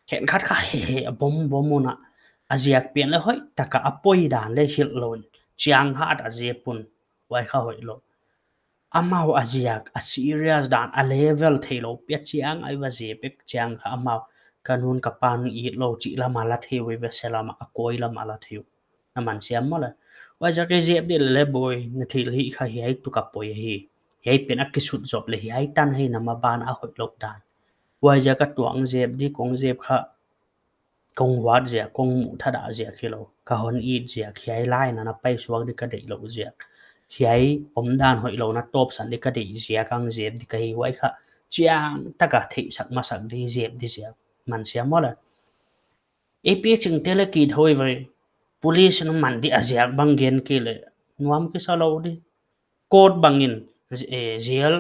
Khenkhat kha hehe a bom bom un a, a ziak pen leh hoihtaka a poi dan leh hilh lou in, chiang hat a zep un, huai kha hoihlou. Amau a ziak a serious dan, a level theilou pi a chiang a i va zep ek chiang kha amau ka nu'n ka pa'n it lou chih lam a la thei uh ve, se lam a, a kawi lam a la thei uh. Na man siam maw le. Huaiziak a zep di leh le boi, na thilhih kha hiai tuk a poi hi. Hiai pen a kisut zop leh hiai tan hi na maban a hoih lou dan. Huaiziak a tuang zep di, kong zep kha kong huat ziak, kong muh thadah ziak hilou, ka hon it ziak, hiai lai na na paisuak di ka deih louh ziak, hiai omdan hoihlou na tawpsan di ka deih ziak a zep di ka hi. Huai kha chiang tak a theihsak masak di, zep di ziak. Man siam maw le. A P chingte le kithou ve, police in man di a ziak bang gen kei leh nuam kisa lou di. Court bangin, eh, jail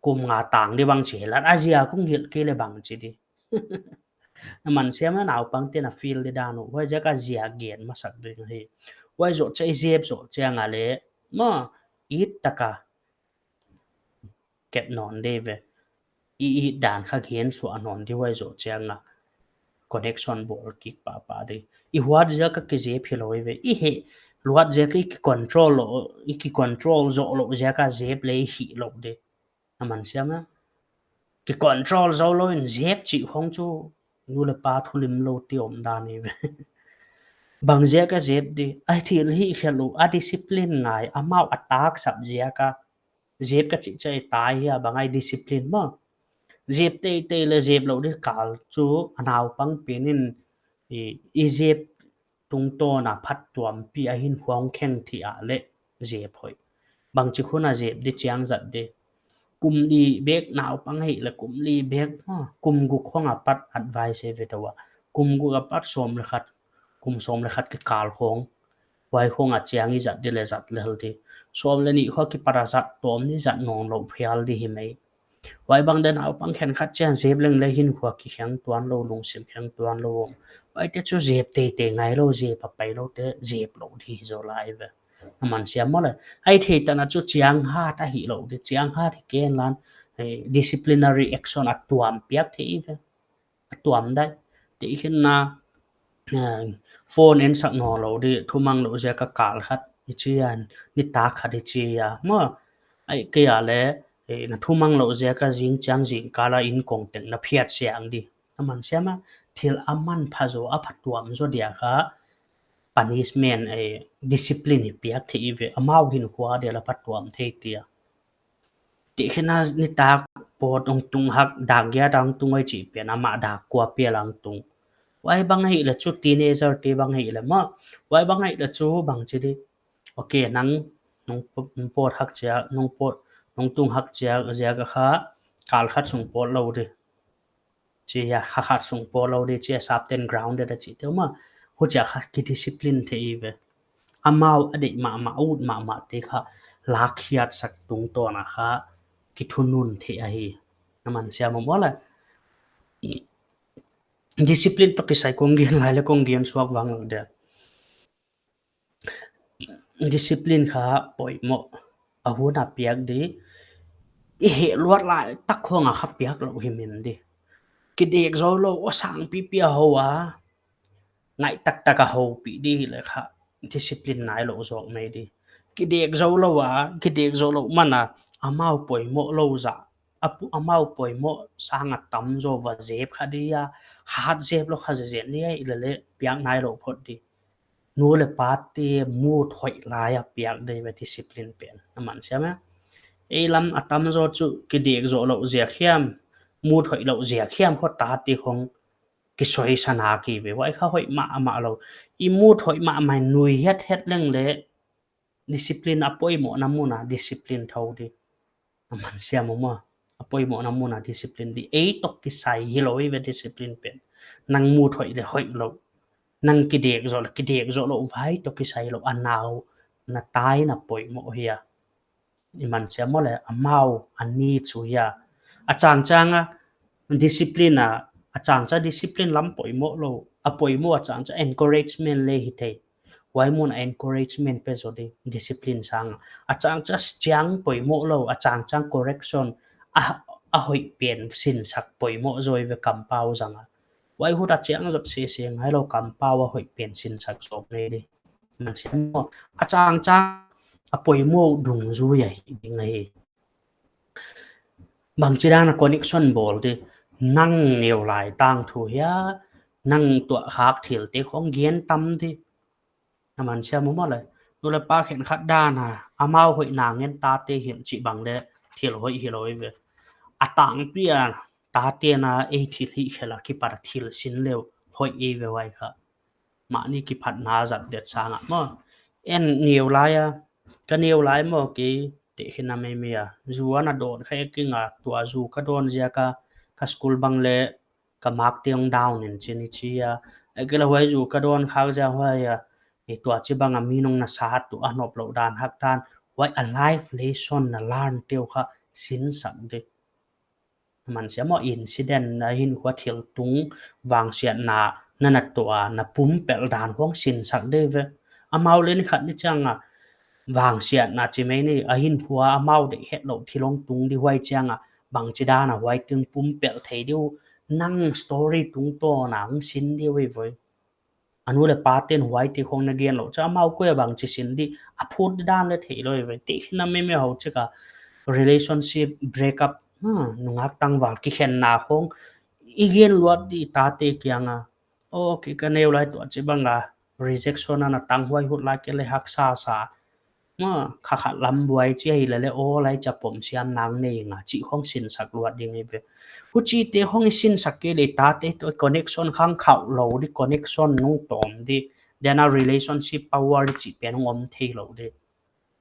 kum nga tang di bang chi, lat a ziak kong hilh kei leh bang chi di. Na man siam maw, naupangte'n a feel di dan uh. Huaiziak a ziak gen masak ding hi. Huai zoh chiang, i zep zoh chiang a leh, maw, it tak a kep nawn di ve. I it dan kha gen suah nawn di, huai zoh chiang a connection bawl kik pahpah di. I huat ziak a kizep hilou ve. I heh luat ziak a i kicontrol lou, i kicontrol zoh louh ziak a zep leh i hih lou di. Na man siam maw. Kicontrol zou lou in zep chih khong chu nu leh pa thulimlou te omdan hi ve. Bang ziak a zep di, a thilhih khelh uh, a discipline ngai, amau a taksap ziak a zep ka chih chiang a tai hi a, bang a i discipline maw. Zep teitei leh zep lou di kal chu a naupang pen in i, i zep tungtawn a phattuampih a hinkhua hong kheng thei a leh zep hoih. Bangchi khun a zep di chiang zat di. Kum li bek naupang hi leh kum li bek, ha, kum guk khong apat advice ei ve tou a. Kum guk apat sawm leh khat, kum sawm leh khat kikal khong. Huai khong a chiang i zat di leh zat lel di. Sawm leh nih khong kipat a zat tawm di, zat nawnlou phial di hi mai. Huai bang dan naupang khenkhat chiang zep leng leh hinkhua kikheng tuan lou, lungsim kheng tuan lou. Huaite chu zep teitei ngai lou, zep a pai lou te, zep lou di hi zaw lai ve. Na man siam maw le. Ai thei tan a chu chiang hat a hih lou di, chiang hat hi ken lan, eh, disciplinary action a tuam piak thei ve. A tuam dai. Te i khin na, eh, phone en sak nawnlou di, thumang lou ziak a kal khat i chi a, nitak khat i chi a. Maw, ai kei a leh, eh, na thumang lou ziak a zing chiang zingkal a inn kong teng na phiat siang di. Na man siam maw, thil a manpha zaw, a phatuam zaw dia kha, punishment, eh, discipline hi piak thei ve, amau hinkhua dia la phatuam thei tia. Ti khin a nitak pawt hong tung hak, dak giat a hong tung ei chih pen, amah dak kua pia la hong tung. Huai bang hi leh chu teenager te bang hi leh maw. Huai bang hi leh chu bang chi di. Ok, nang, nung p-, nung pawt hak chiang, nung pawt, nung tung hak chiang, ziak a kha, kal khat sung pawt lou di. Chi a, kha khat sung pawt lou di, chi a, sap ten grounded a chi te maw. Huchia kha kidiscipline thei ve. Amau a deih mahmah, a ut mahmah te kha, lakkhiatsak tungtawn a kha, kithunun thei ahi. Na man siam maw le. Discipline toh kisai kong gen lai leh kong gen suak vang lou dia. Discipline kha poimoh a hun a piak di. I heh luat lai tak khong a kha piak lou himhim di. Kidek zou lou, aw sangpipi a hou a, ngaih taktak a houpih di leh kha, discipline nailou zaw mai di. Kidek zou lou a, kidek zou lou man a, amau poimoh lou zah, a pu-, amau poimoh sang a tamzaw va zep kha di a, hat zep lou kha zenzen di a, i leh leh piak nailou phot di. Nu leh pate mood hoih lai a piak di ve discipline pen. Na man siam maw. Ei lam a tamzaw chu kidek zou lou ziak hiam, mood hoih lou ziak hiam khong tate khong kisoisan a ki ve. Huai kha hoih mahmah lou. I mood hoih mahmah, nui hethet leng leh discipline a poimohna mun a discipline thou di. Na man siam maw. A poimohna mun a discipline di. Ei toh kisai hilou ei ve discipline pen. Nang mood hoih leh hoih lou, nang kidek zou leh kidek zou lou, huai toh kisai lou, a nau na tai na poimoh hi a. I man siam maw le, amau a ni chu hi a. A changchang a discipline a, a changchang discipline lam poimoh lou, a poimoh a changchang encouragement leh hi thei. Huai mun a encouragement pe zou di, discipline sang a. A changchang chiang poimoh lou, a changchang correction, a, a hoih pen sinsak poimoh zaw ei ve kampau zang a. Huai hun a chiang zat sese ngai lou, kampau a hoih pen sinsak sawm nei di. Man siam maw, a changchang a poimoh dungzui ahi ding ahi. Bangchidan a connection bawl di. Nang neu lai tangthu hia, nang tuah khak thil te khong gen tam di. Na man siam maw le. Nu le pa khenkhat dan a, amau hoihna ngen tate hilh chih bang le thil hoih hilou ve. A tangpi a, tate'n a ei thil hih khel a kipat a thil sin leu hoih ei ve huai kha. Mahni kiphatna zat det sang a maw. En neu lai a, ka neu lai maw kei tehkhin a meimei a. Zu ana dawn kha e kinga, tua zu ka dawn ziak a, ka school bang le ka mark te hong down in chin i chi a. Ahihkeileh huai zu ka dawn khak ziak huai a, i tua chi bang a mi nung na sa tu a nop lou dan hak dan, huai a life lesson na learn teu kha sinsak di. Man siam maw, incident na hinkhua thil tung vangsiatna na na tua na pumpelh dan hong sinsak di ve. Amau le ni khat ni chiang a vangsiatna chi mai ni a hinkhua amau deih het lou thil hong tung di huai chiang a bangchi dan a huai teng pumpelh thei di uh nang story tungtawn a hong sin di uh ei voi. A nu le pate'n huai te khong na gen lou cha amau koi a bangchi sin di a phut dan le theilou ei voi. Tehkhin a meimei hou chik a relationship break up, ha, nungak tangval kikhenna khong i gen luat di tate kiang a. Okay, ka neu lai tua chi bang a rejection ana tang huai hut lai ke le haksa sa. Maw, kha khat lam buai chi ahi le le aw lai cha pom siam nang nei nga chi khong sinsak luat ding ei ve. Huchi te khong i sinsak kei le tate toh connection khang khauh lou di, connection nung tawm di. Then a relationship power di chi pen hong om thei lou di.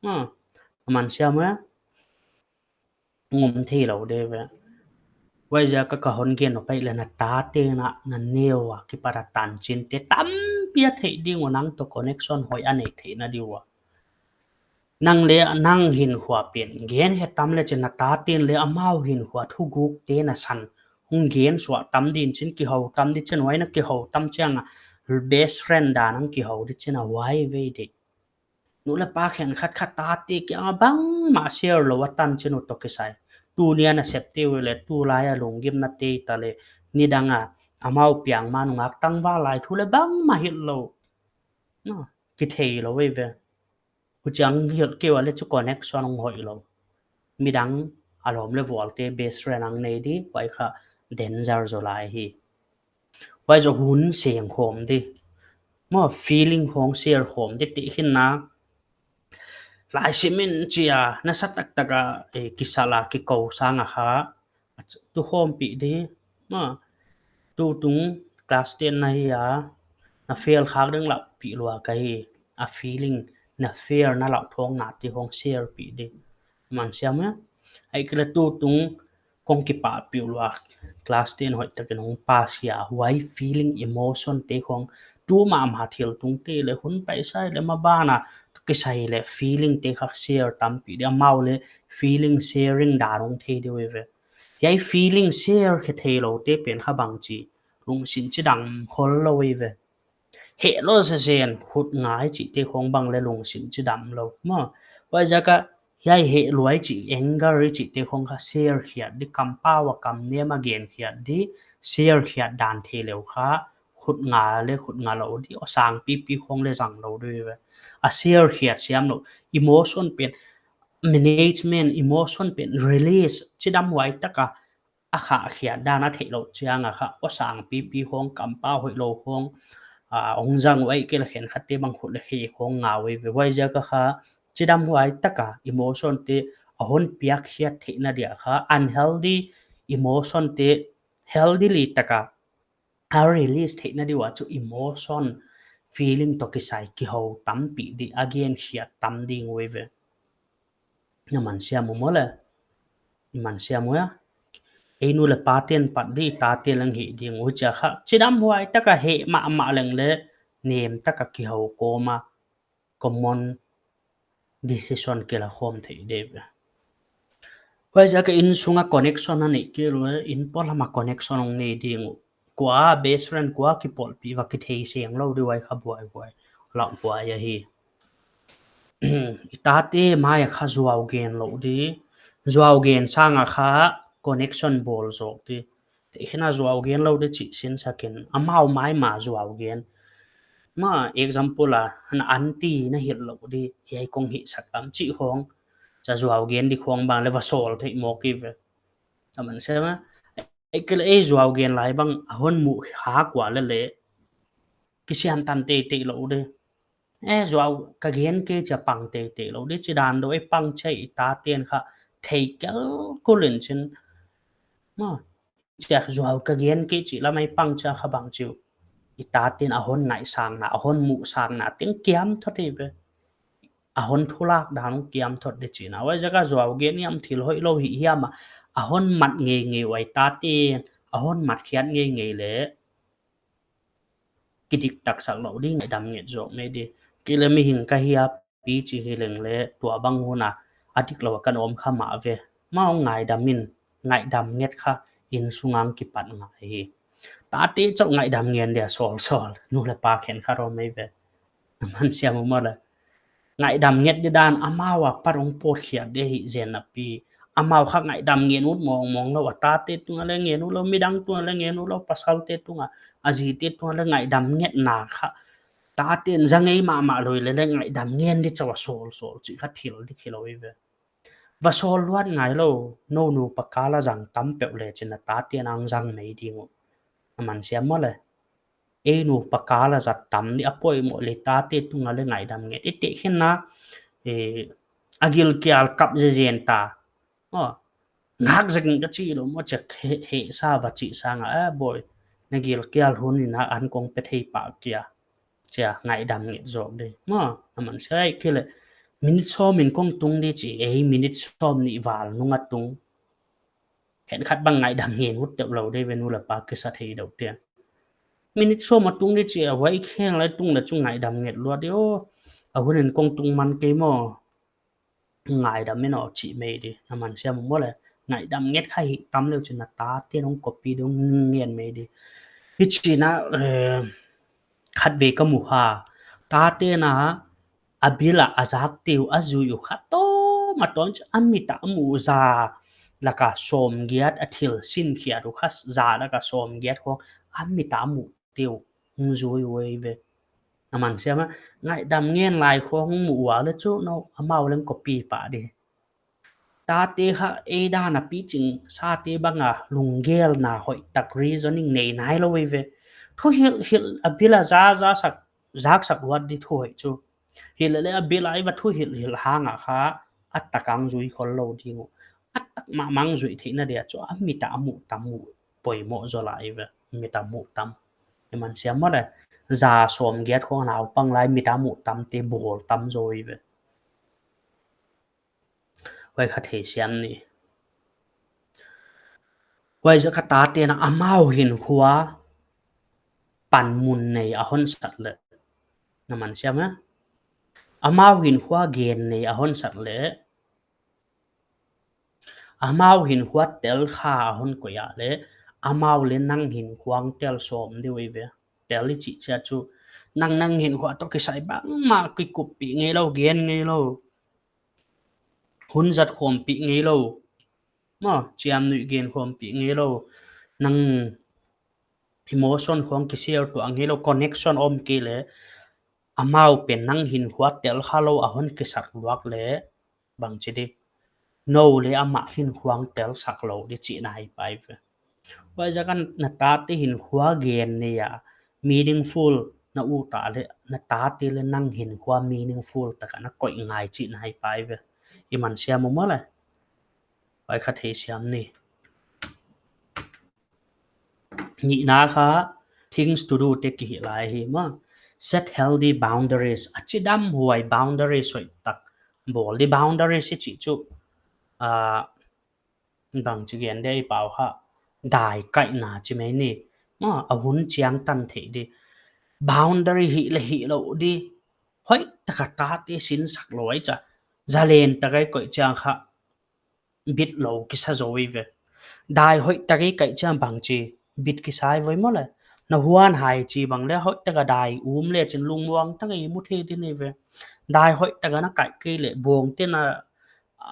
Maw, man siam maw. Ngom thei lou di ve. Huaiziak a ka hon gen nop pai le na tate'n a na neu a kipat a tanchin te tampi a theih ding uh nang toh connection hoih a nei theihna di uh a. Nang le nang hinkhua pen gen he tam le chin na tate'n le amau hinkhua thuguk te na san hong gen suak tam din chin kihou tam di chin huai na kihou tam chiang a best friend dan hong kihou di chin a huai vei di. Nu le pa khenkhat khat tate kiang a bangmah share lou a tanchin uh toh kisai. Tuni a na sep te uh le tulai a lunggimna te ta le nidang a amau piang ma nungak tangval lai thu le bangmah hilh lou. No, kithei lou ei ve. Huchiang hilh kei ua le chu connection hong hoih lou. Midang a lawm le vualte best friend ang nei di, huai kha danger zaw lai hi. Huai zaw hun seng khawm di. Maw feeling khong share khawm di tehkhin a. Laisim in chi a, nasa taktak a, eh, kisal a kikou sang a kha. Tu khawmpih di. Maw, tutung class ten na hi a, na fail khak ding lauhpih lua ka hi. A feeling na fail na lauh thawng na ti khong share pih di. Man siam maw. Ahihkeileh tutung kong kipahpih lua class ten hoihtakin hong pass hia huai feeling emotion te khong tu mahmah thil tung te le hun paisai le maban a kisai le feeling te kha share tampi di amau le feeling sharing dan hong thei di uh ei ve. Hiai feeling share khe theilou te pen kha bangchi lungsim chidam khol lou ei ve. Heh lou sesen khut ngai chih te khong bang le lungsim chidam lou. Maw, huaiziak a hiai heh lua i chih, anger i chih te khong kha share khiat di, kampau a kam nem a gen khiat di, share khiat dan thei leu kha khut nga le khut nga lou di, aw sang pipi khong le zang lou di ve. A share khiat siam lou, emotion pen management, emotion pen release chidam huai taka a khah khiat dan a theih lou chiang a kha aw sang pipi khong kampau hoih lou khong, a, hong zang uh ahihkeileh khenkhat te bang khut le khe khong ngau ei ve. Huaiziak a kha chidam huai taka emotion te a hon piak khiat theihna dia kha unhealthy emotion te healthily taka a release theihna di ua chu emotion feeling toh kisai kihou tampi di a gen khiat tam ding uh ei ve. Na man siam uh maw le. I man siam uh a. Ei nu le pate'n pat di tate leng hih ding uh chia kha. Chidam huai taka heh mahmah leng le nem taka kihou kawm a common decision kila khawm thei di ve. Huaiziak a innsung a connection a neih kei lou, inn polam a connection hong nei ding uh. Kua best friend kua kipawlpih va kithei seng lou di huai kha buaihuai. Lauhuai ahi. I tate mai a kha zuau gen lou di. Zuau gen sang a kha connection bawl zawk di. Tehkhin a zuau gen lou di chih sinsak in. Amau mai ma zuau gen. Maw example a, na aunty na hilh lou di. Hiai kong hihsak lam chih khong. Cha zuau gen di khong bang le va sawl theih mawk ei ve. A man siam maw. Ei kei leh ei zuau gen lai bang a hon muh hak ua leh leh kisian tan teitei lou di. Eh, zuau ka gen kei chia pang teitei lou di, chi dan deuh ei pang chia i tate'n kha thei kel kul in chin. Ma, chia zuau ka gen kei chi lam ei pang chia kha bang chi uh, i tate'n a hon ngaihsakna, a hon muhsakna teng kiam thot hi ve. A hon thulak dan uh kiam thot di chihna. Huaiziak a zuau gen hiam, thil hoihlou hi hiam a, a hon mat ngeingei ua i tate'n a hon mat khiat ngeingei leh kidiktak sak lou di, ngaihdam nget zawk mai di. Kei leh mihing ka hi a, pi chi hi leng leh tua bang hun a a diklou a kan om kha mah ve. Maw, ngaihdam in, ngaihdam nget kha innsung ah kipat ngai hi. Tate chauh ngaihdam ngen dia sawlsawl, nu leh pa khenkhat om mai ve. Na man siam uh maw leh. Ngaihdam nget di dan amau a pat hong pawtkhiat di hi zen napi. Amau kha ngaihdam ngen ut mawngmawng lou, a tate tung a leh ngen ut lou, midang tung a leh ngen ut lou, pasalte tung a, a zite tung a leh ngaihdam ngetna kha. Tate'n za ngei mahmah lou leh leh ngaihdam ngen di chauh a sawlsawl chih kha thil di khi lou hi ve. Va sawl luat ngai lou, nou nupa kal a zang tam peuh leh chin na tate'n hong zang mai ding uh. Na man siam maw leh. Ei nupa kal a zat tam di a poimoh leh tate tung a leh ngaihdam nget. I tehkhinna, eh, a gilkial kap zezen ta. Aw, ngak zek in ka chi lou maw, chek he, he sa va chih sang a, eh, boy, na gilkial hun in a an kong pe thei pah kia. Chia ngaihdam nget zawk di. Maw, na man siam ei kei leh. Minute sawm in kong tung di chi, ei minute sawmnih val nung a tung. Khenkhat bang ngaihdam ngen ut teuh lou di ve, nu leh pa kisa thei deuh te. Minute sawm a tung di chi a, huai kheng lai tung leh chu ngaihdam nget luat di aw. A hun in kong tung man kei maw. Ngaihdam in aw chih mai di, na man siam uh maw leh. Ngaihdam nget kha hi tam leh chin na tate'n hong copy di, hong ngen mai di. Hichi na, eh, khatvei ka mu kha. Tate'n a a bil a a zak te uh a zui uh kha tawm a tawm chu a mit a mu za lak a sawmgiat a thil sin khiat uh kha za lak a sawmgiat khong a mit a mu te uh hong zui uh ei ve. Na man siam a, ngaihdam ngen lai khong hong mu ua leh chu nou amau leng copy pah di. Tate kha ei dan a pi ching sate bang a lunggelna hoihtak reasoning nei nai lou ei ve. Thuhilhhilh a bil a za, za sak, zak sak luat di thu hoih chu. Hilele a bil a i va thuhilhhilh hang a kha a tak a hong zui khol lou ding uh. A tak mahmah hong zui theihna dia chu a mit a mu tam uh poimoh zaw lai ve. Mit a mu tam. I man siam maw leh. Za sawmgiat khong naupang lai mit a mu tam te bawl tam zaw ei ve. Huai kha thei siam ni. Huaiziak a tate'n a amau hinkhua panmun nei a hon sak leh. Na man siam a? Amau hinkhua gen nei a hon sak leh. Amau hinkhua tel kha a hon koih a leh. Amau leh nang hinkhua hong tel sawm di uh ei ve. Tel i chih chia chu. Nang nang hinkhua toh kisai bangmah kikuppih ngei lou, gen ngei lou. Hun zat khawmpih ngei lou. Maw, chiamnuih gen khawmpih ngei lou. Nang emotion khong kisial tuah ngei lou, connection om kei leh. Amau pen nang hinkhua tel kha lou a hon kisak luat leh. Bangchi di. Nou leh amah hinkhua hong tel sak lou di chihna hi pai ve. Huaiziak a na tate hinkhua gen nei a meaningful na ut a leh, na tate leh nang hinkhua meaningful tak a na koih ngai chihna hi pai ve. I man siam uh maw leh. Huai kha thei siam ni. Nihna kha things to do te kihih lai hi maw. Set healthy boundaries. A chidam huai boundaries hoihtak bawl di. Boundaries i chih chu, ah, bangchi gen di i pau kha, dai kaihna chi mai ni. Maw, a hun chiang tan theih di. Boundary hih leh hih lou di. Hoihtak a tate sin sak lou ei chia. Zalen tak a i koih chiang kha bit lou kisa zaw ei ve. Dai hoihtak a i kaih chiang bangchi bit kisa ei ve maw leh. Na huan hai chi bang leh hoihtak a dai um leh chin lungmuang tak a i mu thei di ni ve. Dai hoihtak a na kaih kei leh bawngte'n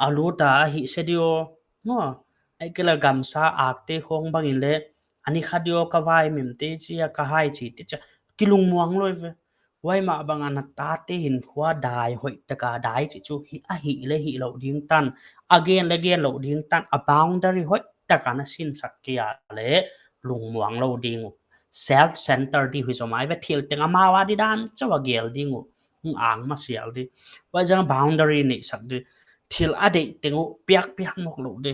a lut a hih se di aw. Maw, ei kei leh gamsa akte khong bang in leh, a ni kha di aw ka vai mim te chi a ka hai chi te chia. Kilungmuang lou ei ve. Huai mah bang a na tate hinkhua dai hoihtak a dai chih chu hih, a hih leh hih lou ding tan. A gen leh gen lou ding tan. A boundary hoihtak taka na sinsak kei a leh lungmuang lou ding uh. Self-centered di hi zomai ve, thil teng amau a di dan chauh a gel ding uh. Hong ang masial di. Huaiziak a boundary neihsak di. Thil a deih teng uh piak piak mawk lou di.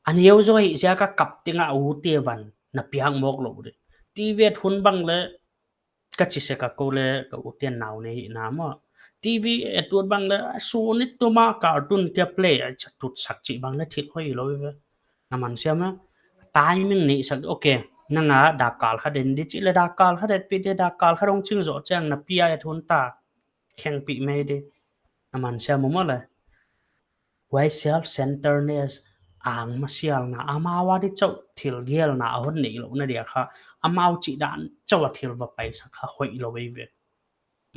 A neu zaw hi ziak a kap teng a ute van na piak mawk lou di. Ti vet hun bang leh ka chi sek a kou leh ka u ten nau nei hihna maw. T V et ut bang leh sun it tuma cartoon kia play a cha tut sak chih bang leh thil hoih lou ve. Na man siam a. Timing neihsak, okay. Nang a dak kal khat en di chih leh dak kal khat et pi di, dak kal khat hong ching zoh chiang na pi a et hun ta. Kheng pi mai di. Na man siam maw leh. Huai self-centeredness, ang masialna, amau a di chauh thil gelna a hon neih louhna dia kha, amau chih dan chauh a thil va paisak kha hoih lou ei ve.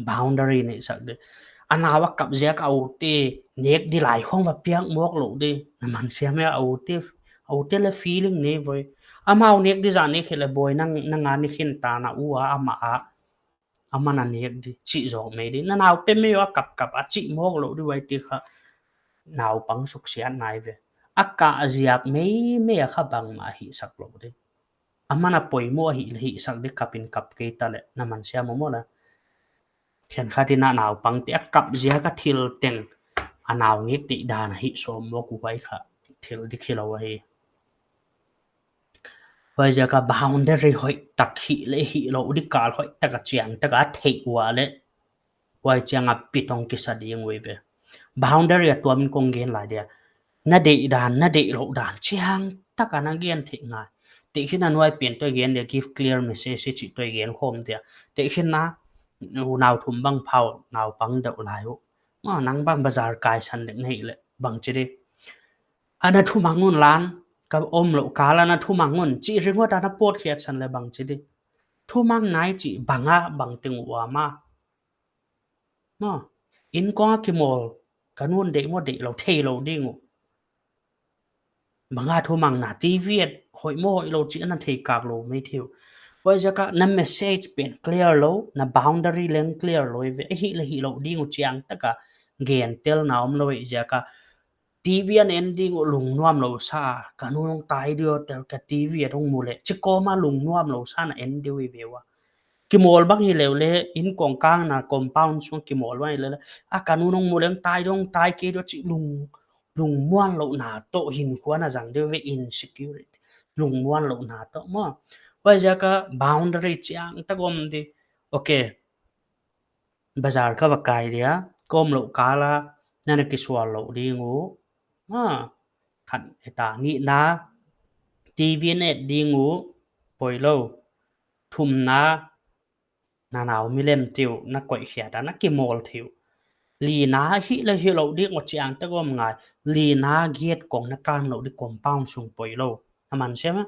Boundary neihsak di. A nau a kap ziak a ute nek di lai khong va piak mawk lou di. Na man siam a, a ute, a ute leh feeling nei voi. Amau nek di zah nek hi leh boi nang, nang a ni khin ta na u a ama a. Aman a nek di, chih zawk mai di. Na nau pe mai a kap kap a chih mawk lou di huai ti kha. Naupang suksiat nai ve. A kah ziak mai mai a kha bangmah hihsak lou di. Aman a poimoh hi leh hihsak di kap in kap kei ta leh na man siam maw leh. Khenkhat in a naupang te a kap ziak a thil teng. A nau ngek di dan a hih sawm mawk uh huai kha. Thil di khi lou ahi. Huaiziak a boundary hoih tak hih leh hih lou di kal hoih tak a chiang tak a theih ua leh. Huai chiang a pi tong kisa ding uh ei ve. Boundary a tuam in kong gen lai dia. Na deih dan, na deih louh dan chiang tak a na gen theih ngai. Tehkhin a nuai pen toh gen dia give clear message chih toh gen khawm dia. Tehkhin a u nau thum bang phau naupang deuh lai uh. Maw nang bang bazar kai san dek na hih leh bang chi di. Ana thumang un lan, ka om louh kal ana thumang un, chih ringawt ana pawt khiat san leh bang chi di. Thumang nai chih bang a bang teng uh a maw. Maw, inkong a kimawl, ka nu'n deih maw deih lou, thei lou ding uh. Bang a thumang na T V et, hoih maw hoih lou chih ana thei kak lou mai thei uh. Huaiziak a na message pen clear lou, na boundary leng clear lou ei ve, hih leh hih lou ding uh chiang tak a gen telna om lou ei ziak a. T V ana en ding uh lungnuam lou sa, ka nu hong tai di aw tel ka T V a hong mu leh, chih kawm a lungnuam lou sa na en di uh ei ve ua. Kimawl bang hi leh leh, inkong kang na compound sung kimawl bang hi leh leh, a ka nu hong mu leh hong tai di hong tai kei di uh chih lung, lungmuan louhna toh hinkhua na zang di uh ve insecurity. Lungmuan louhna toh maw. Huaiziak a boundary chiang tak om di. Okay. Bazar ka va kai dia, ka om louh kal a, na na kisual lou ding uh. Ha, khat eta nihna, T V na et ding uh, poi lou. Thumna, na nau milem te uh, na koih khiat a, na kimawl thei uh. Lina hih leh hih lou ding uh chiang tak om ngai. Lina gate kong na kan lou di compound sung poi lou. A man siam a,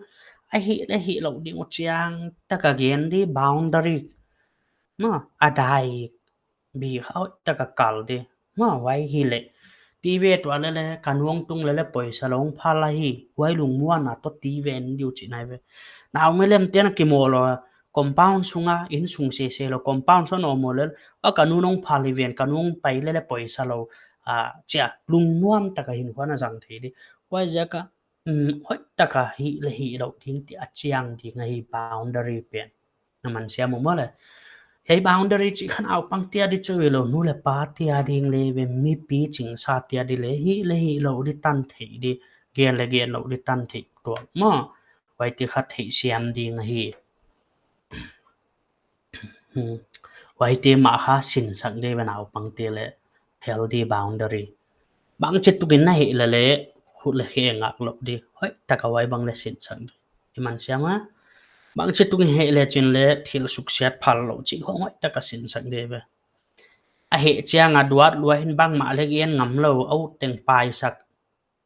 a hih leh hih lou ding uh chiang tak a gen di boundary. Maw, a dai bi hoih tak a kal di. Maw, huai hi leh. T V tuah leh leh, ka nu hong tung leh leh poisa lou hong phal ahi. Huai lungmuanna toh T V en di uh chih nai ve. Nau milem te na kimawl lou, compound sung a, in sung sese lou, compound sung a om leh, a ka nu hong phal hi ven, ka nu hong pai leh leh poisa lou, a, chia, lungnuam tak a hinkhua na zang thei di. Huaiziak a, um, hoih tak a hih leh hih lou ding chih a chiang ding ahi boundary pen. Na man siam uh maw leh. Hiai boundary chih kha naupang te a di chauh hilou, nu leh pa te a ding leh ve, mipi chingsa te a di leh, hih leh hih lou di tan theih di, gen leh gen lou di tan theih tuak maw. Huaite kha theihsiam ding ahi. Hmm. Huaite mah kha sinsak di ve naupang te leh healthy boundary. Bangchituk in na hih leh leh, khut leh khe ngak lou di. Hoih tak a huai bang leh sinsak di. I man siam a. Bangchituk in hih leh chin leh thil suksiat phal lou chih khong hoih tak a sinsak di ve. A hih chiang a duat lua in bangmah leh gen ngam lou, a ut teng paisak.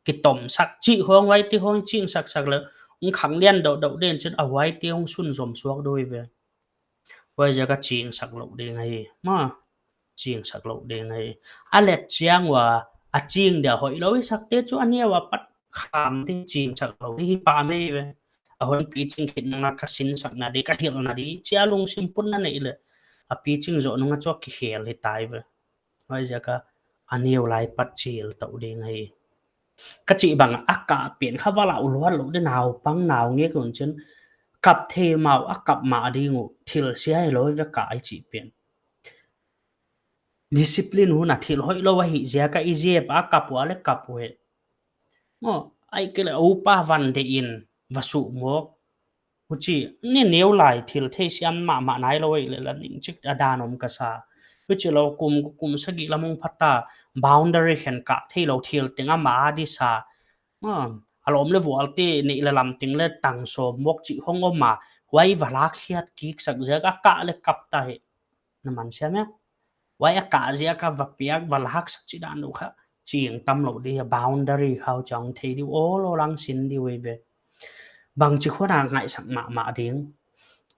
Kitomsak chih khong huaite khong chingsak sak leh. Hong khang lian deuhdeuh den chin a huaite hong sunzom suak di uh ve. Huaiziak a chingsak lou ding ahi. Maw, chingsak lou ding ahi. A let chiang ua, a ching dia hoih lou i sak te chu a neu a pat kham di chingsak lou di hi pah mai ve. A hon piching khit nang a ka sinsakna di, ka hilhna di, chia lungsim pun na neih leh. A piching zoh nung a chu a kikhel hi tai ve. Huaiziak a, a neu lai pat chil tou ding ahi. Ka chih bang a kah pen kha va lau luat lou di, naupang naungek un chin kap thei mah uh, a kap mah ding uh, thil sia hilou ve kah i chih pen. Discipline hun a thil hoihlou ahih ziak a i zep a kap ua leh kap uh e. Maw, ahihkeileh upa van deih in va suk mawk. Huchi, ni neu lai thil theisiam mahmah nailou ahih leh la ning chik a dan om ka sa. Huchilou kum, kum sagih lam hong pha ta, boundary khenkhat theilou thil teng ama di sa. Maw, a lawm leh vualte neih leh lam teng leh tang sawm mawk chih hong om a, huai va lak hiat kik sak ziak a kah leh kap ta hi. Na man siam e. Huai a kah ziak a va piak va lak sak chih dan uh kha ching tam lou di, boundary kha uh chang thei di uh, awl awl a sin di uh ve. Bangchi khua na ngaihsak mahmah ding.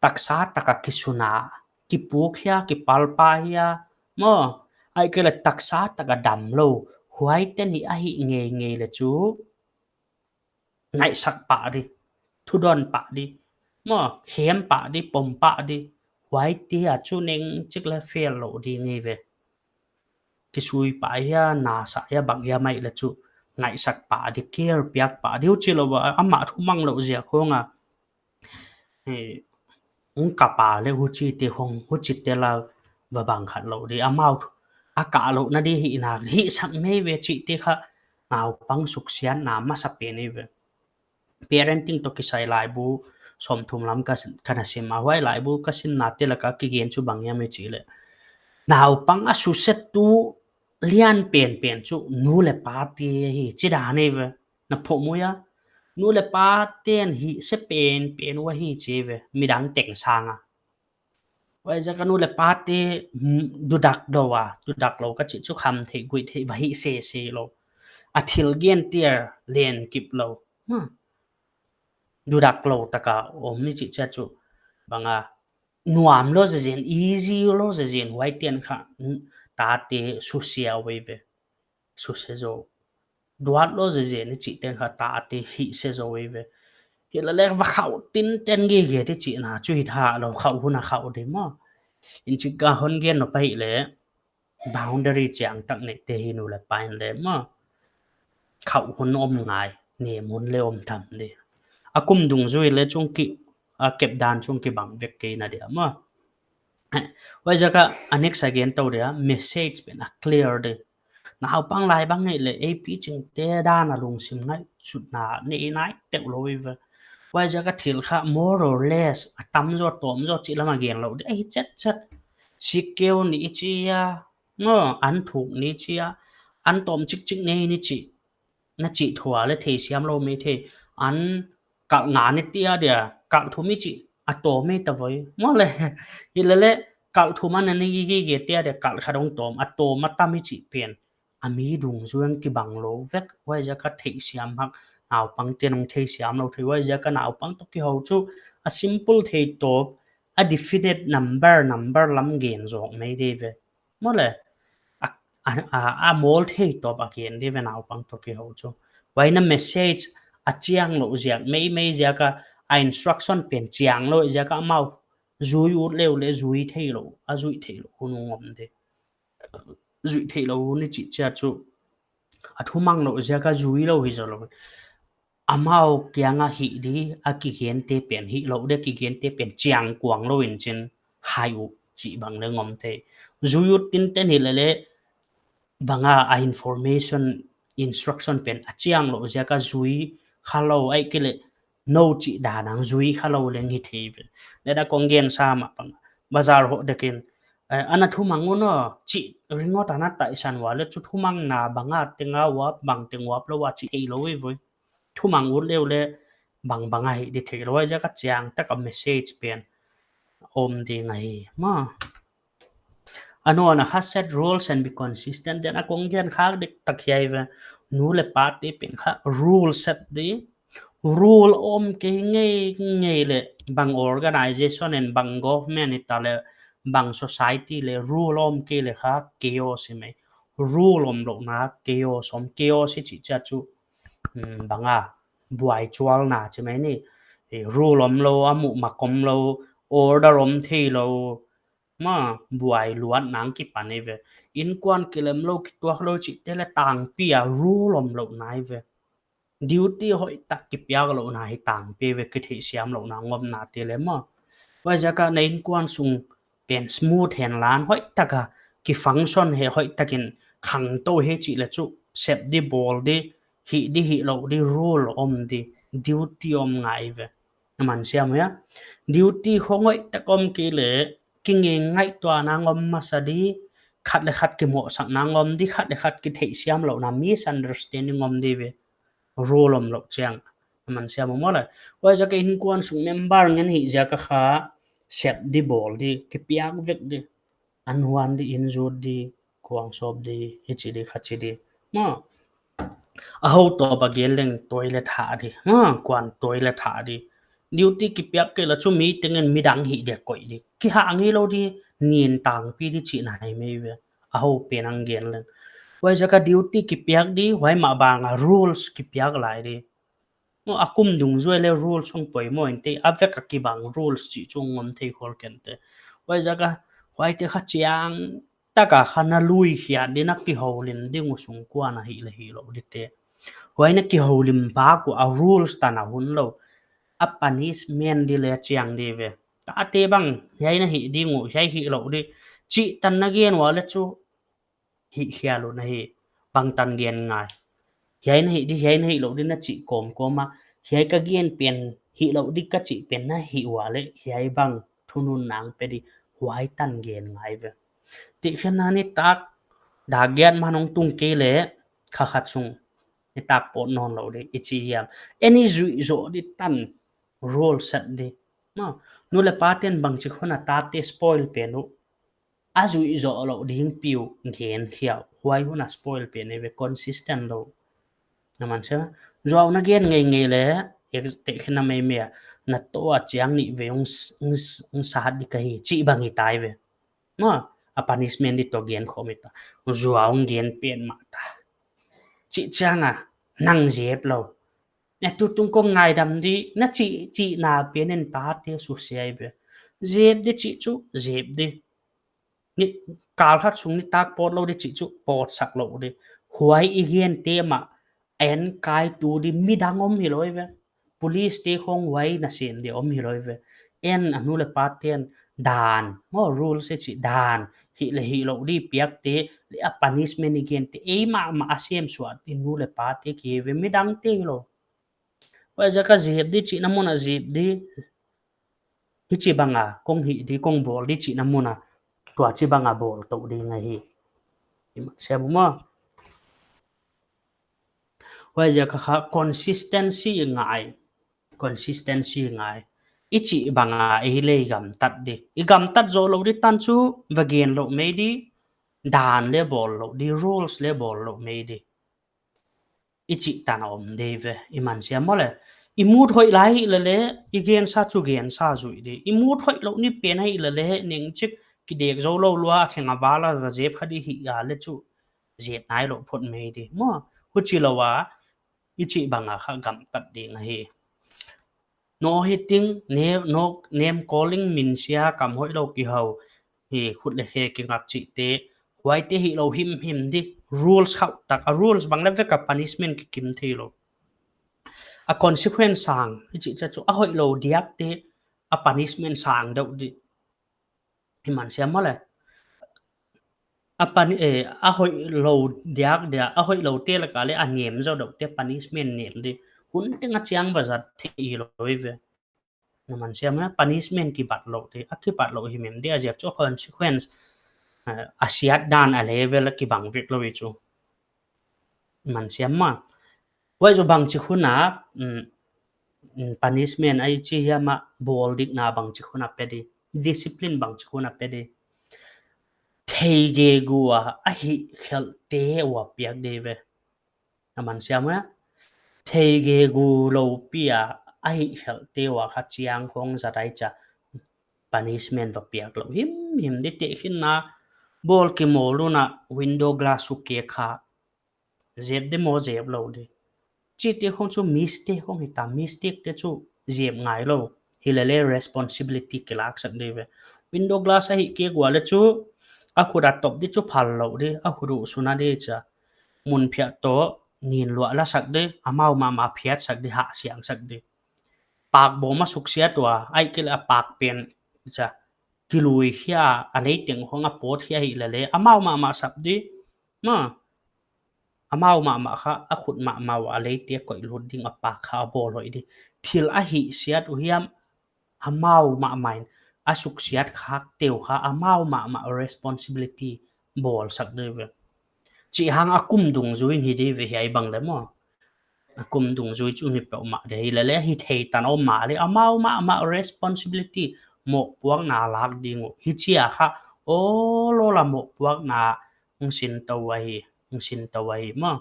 Taksa taka kisun a, kipuk hia, kipalpa hia, maw, ahihkeileh taksa taka damlou, huaiten hi ahih ngeingei leh chu ngaihsak pah di, thudon pah di, maw, khem pah di, pom pah di, huaite a chu ning chik leh fail lou di ngei ve. Kisui pah hia, nasa hia, bang hia mai leh chu ngaihsak pah di, care piak pah di, huchilou a, amah thumang lou ziak khong a. Eh, hong kap a leh huchite hong, huchite la va bang khat lou di, amau thu, a kah louhna di hihna, hihsak mai ve chihte kha, naupang suksiatna masapen hi ve. Parenting toh kisai laibu sawmthum lam ka, ka na sim a, huai laibu ka simnate lak a kigen chu bang hiam i chih leh, naupang a susetu lian penpen chu nu leh pate hi, chih dan hi ve. Na phoh mui a, nu leh paten hihse penpen uh ahi chi ve, midang teng sang a. Huaiziak a nu leh pate, mm, dudak lou a, dudak lou ka chih chu kham theih, guih theih, va hih sese lou. A thil gen tiar len kip lou. Hmm. Dudak lou taka om ni chih chia chu. Bang a, nuam lou zezen, easy lou zezen, huaiten kha, mm, tate susia uh ve. Suse zou. Duat lou zezen i chih teng kha tate hihse zou ve. Hileleh va khauh tinten gige di chihna chu hi thalou, khauh hun a khauh di maw. In chik ka hon gen nop ahih leh, boundary chiang tak neite hi nu leh pa in leh maw, khauh hun om ngai, nem hun leh om tham di. A kum dungzui leh chung ki, a kep dan chung kibang vek kei na dia maw. Huaiziak a, a next a gen tou dia, message pen a clear di. Naupang lai bang ngei leh, ei pichingte dan a lungsim ngaihsutna nei nai teuh lou ve. Huaiziak a thil kha more or less, a tam zaw, tawm zaw chih lam a gen lou di. Ei chet chet. Sikkeu ni i chi a, no, an thuk ni chi a, an tawm chikchik nei ni chih. Na chih thu a leh theisiam lou mai thei. An kalh nga ni tia dia, kalh thum i chih, a tawm mai ta voi. Maw leh, hileleh, kalh thum a na ni gige tia dia, kalh khat hong tawm, a tawm a tam i chih pen. A mi dungzui in kibang lou vek, huaiziak a theisiam hak, naupangte'n hong theisiam lou thei, huaiziak a naupang toh kihou chu, a simple thei tawp, a definite number, number lam gen zawk mai di ve. Maw leh, a, a, a, a mawl thei tawp a gen di ve naupang toh kihou chu. Huai na message a chiang lou ziak, meimei ziak a, a instruction pen chiang lou ziak a amau zui ut leh leh zui theilou, a zui theilou hun hong om di. Zui theilou hun i chih chia chu. A thumang lou ziak a zui lou hi zou lou. Amau kiang a hih di, a kigente pen hih lou di, kigente pen chiang kuang lou in chin hai uh chih bang leng om thei. Zui ut tinten hileleh, bang a, a information, instruction pen a chiang lou ziak a zui kha lou, ahihkeileh, nou chih dan a zui kha lou leng hi thei ve. Leh da kong gen sa mah bang, bazar hoh dek in, eh, ana thumang un aw, chih ringot ana taisan ua leh chu thumangna bang a teng a uap, bang teng uap lou a chih theilou hi voi. Thumang ut leh leh bang bang a hih di theilou, huaiziak a chiang tak a message pen om ding ahi maw. A nawn a kha set rules and be consistent, then a kong gen khak dek tak hiai ve. Nu leh pate pen kha rule set di. Rule om kei ngeingei leh bang organization in, bang government hita leh, bang society leh rule om kei leh kha chaos hi mai. Rule omlouhna chaos om, chaos i chih chia chu, mm, bang a, buaichualna chi mai ni. Eh, rule omlou, a muh mak omlou, order om theilou, Ma, buai luat nang kipan ei ve. Inkuan kilem lou, kituak lou chihte leh tangpi a rule om lou nai ve. Duty hoihtak kipiak louhna hi tangpi ve, kitheihsiam louhna ngomnate leh ma. Huaiziak a na inkuan sung pen smooth hen lan hoihtak a kifunction hi, hoihtak in khangtou hi chih leh chu sep di, bawl di, hih di, hih lou di, rule om di, duty om ngai ve. Na man siam hia? Duty khong hoihtak om kei leh kingaingaihtuahna ngom masa di, khat leh khat kimohsakna ngom di, khat leh khat kitheihsiam louhna, misunderstanding om di ve. Rule om lou chiang. Na man siam maw leh. Huaiziak a inkuan sung member ngen hih ziak a kha sep di, bawl di, kipiak vek di. An huan di, inn zut di, kuang sawp di, hichi di, khachi di. Ma, a hou tawp a gen leng toilet hah di. Ma, kuan toilet hah di. Duty kipiak kei leh chu mi tengin midang hih dia koih di. Kihah ngei lou di, nin tangpi di chihna hi mai ve. A hou pen a gen leng. Huaiziak a duty kipiak di, huai mah bang a rules kipiak lai di. Maw, a kum dungzui leh rules hong poimoh inte, a vek a kibang rules chih chu ngom thei khol kei inte. Huaiziak a, huaite kha chiangtak a kha na lui hiat di, na kihoulim ding uh sung kuan a hih leh hih lou di te. Huai na kihoulim bak uh a rules tan a hun lou. A punishment di leh chiang di ve. Tate bang, hiai na hih ding uh, hiai hih lou di. Chih tan na gen ua leh chu hih hial uh na hi, bangtan gen ngai. Hiai na hih di, hiai na hih lou di na chih kawmkawm a, hiai ka gen pen, hih lou di ka chih pen na hih ua leh, hiai bang thununna pe di, huai tan gen ngai ve. Tihkhenna nitak, dak giat man hong tung kei leh, kha khat sung, nitak pawt nawn lou di, i chi hiam. Any zuih zoh di tan, rule set di. Ma, nu leh pate'n bangchik hun a tate spoil pen uh. A zuih zoh lou ding piu gen khia uh. Huai hun a spoil pen ei ve, consistent lou. Na man siam. Zuau na gen ngeingei leh, ek teh khen na mai mai a. Na toh a chiang nih vei hong s-, hong s-, hong sat di ka hi. Chih bang hi tai ve. Ma, a punishment di toh gen khawm hi ta. Zuau hong gen pen mah ta. Chih chiang a, nang zep lou. Na tutung kong ngaidam di, na chih, chihna pen in tate susia ei ve. Zep di chih chu, zep di. Ni, kal khat sung nitak pawt lou di chih chu, pawtsak lou di. Huai i gente mah, en kai tu di midang om hi lou ei ve. Police te khong huai na sem di om hi lou ei ve. En a nu leh pate'n dan, maw rules i chih dan, hih leh hih lou di piak te, leh a punishment i gen te, ei mahmah a sem suah di nu leh pate ki ve midang te hi lou. Huaiziak a zep di chihna mun a zep di. Hichi bang a, kong hih di, kong bawl di chihna mun a, tua chi bang a bawl tou di ngai hi. I man siam maw. Huaiziak a kha consistency ngai. Consistency ngai. I chih bang a, ei leh i gamtat di. I gamtat zoh lou di tan chu, va gen lou mai di, dan leh bawl lou di, rules leh bawl lou mai di. I chih tan a om di ve, i man siam maw leh. I mood hoih lai hi leh leh, i gensa chu gensa zuih di. I mood hoih lou ni pen hi leh leh, nengchik kidek zou lou lua, khenga vala va zep kha di hi a leh chu. Zep nai lou phot mai di. Maw, huchi lou a, i chih bang a kha gamtat di ngai hi. No hitting, ne-, no name calling, minsia, kam hoih lou kihou. Hi, khut leh khe kingak chih te. Huaite hih lou himhim di. Rules khauh tak. A rules bang leh vek a punishment kikim thei lou. A consequence sang. Hichi cha chu a hoih lou diak te. A punishment sang deuh di. I man siam maw leh. A pan, eh, a hoih lou diak dia, a hoih lou te laka leh a nem zou deuh te punishment nem di. Hun teng a chiang va zat thei lou ei ve. Na man siam maw, punishment kibat lou te, a kibat lou himhim di a ziak chu consequence, eh, a siat dan a level a kibang vek lou ei chu. Man siam maw. Huai zoh bangchik hun a, mm, mm, punishment ei chi hiam a bawl dikna bangchik hun a pe di. Discipline bangchik hun a pe di. Thei gegu a, a hih khelh te ua piak di ve. Na man siam maw. Thei gegu lou pi a, a hih khelh te ua kha chiang khong zat ai cha. Punishment va piak lou himhim di teh khin na. Bawl kimawl un a window glass uh ke kha. Zep di maw zep lou di. Chihte khong chu mistake khong hi ta, mistake te chu zep ngai lou. Hi leh leh responsibility kilak sak di ve. Window glass ahih kei ua leh chu, a khut a top di chu phal lou di, a khut uh suna di chia. Mun phiat toh, nin luah la sak di, amau mahmah phiat sak di, hah siang sak di. Pak bawm a suksiat ua, ahihkeileh a pak pen, chia. Kilui hia, a lei teng hong a pawt hia hi lele, amau mahmah sap di, ma. Amau mahmah kha, a khut mahmah ua a leite koih lut ding a pak kha a bawl hoih di. Thil a hihsiat uh hiam, amau mahmah in, a suksiat khak teu kha, amau mahmah responsibility bawl sak di ve. Chih hang a kum dungzui hi di ve hiai bang leh maw. A kum dungzui chu mi peuhmah di hi lele hi thei tan om mah leh amau mahmah responsibility mohpuakna lak ding uh. Hichia kha, awl awl a mohpuakna hong sin tou ahi, hong sin tou ahi maw.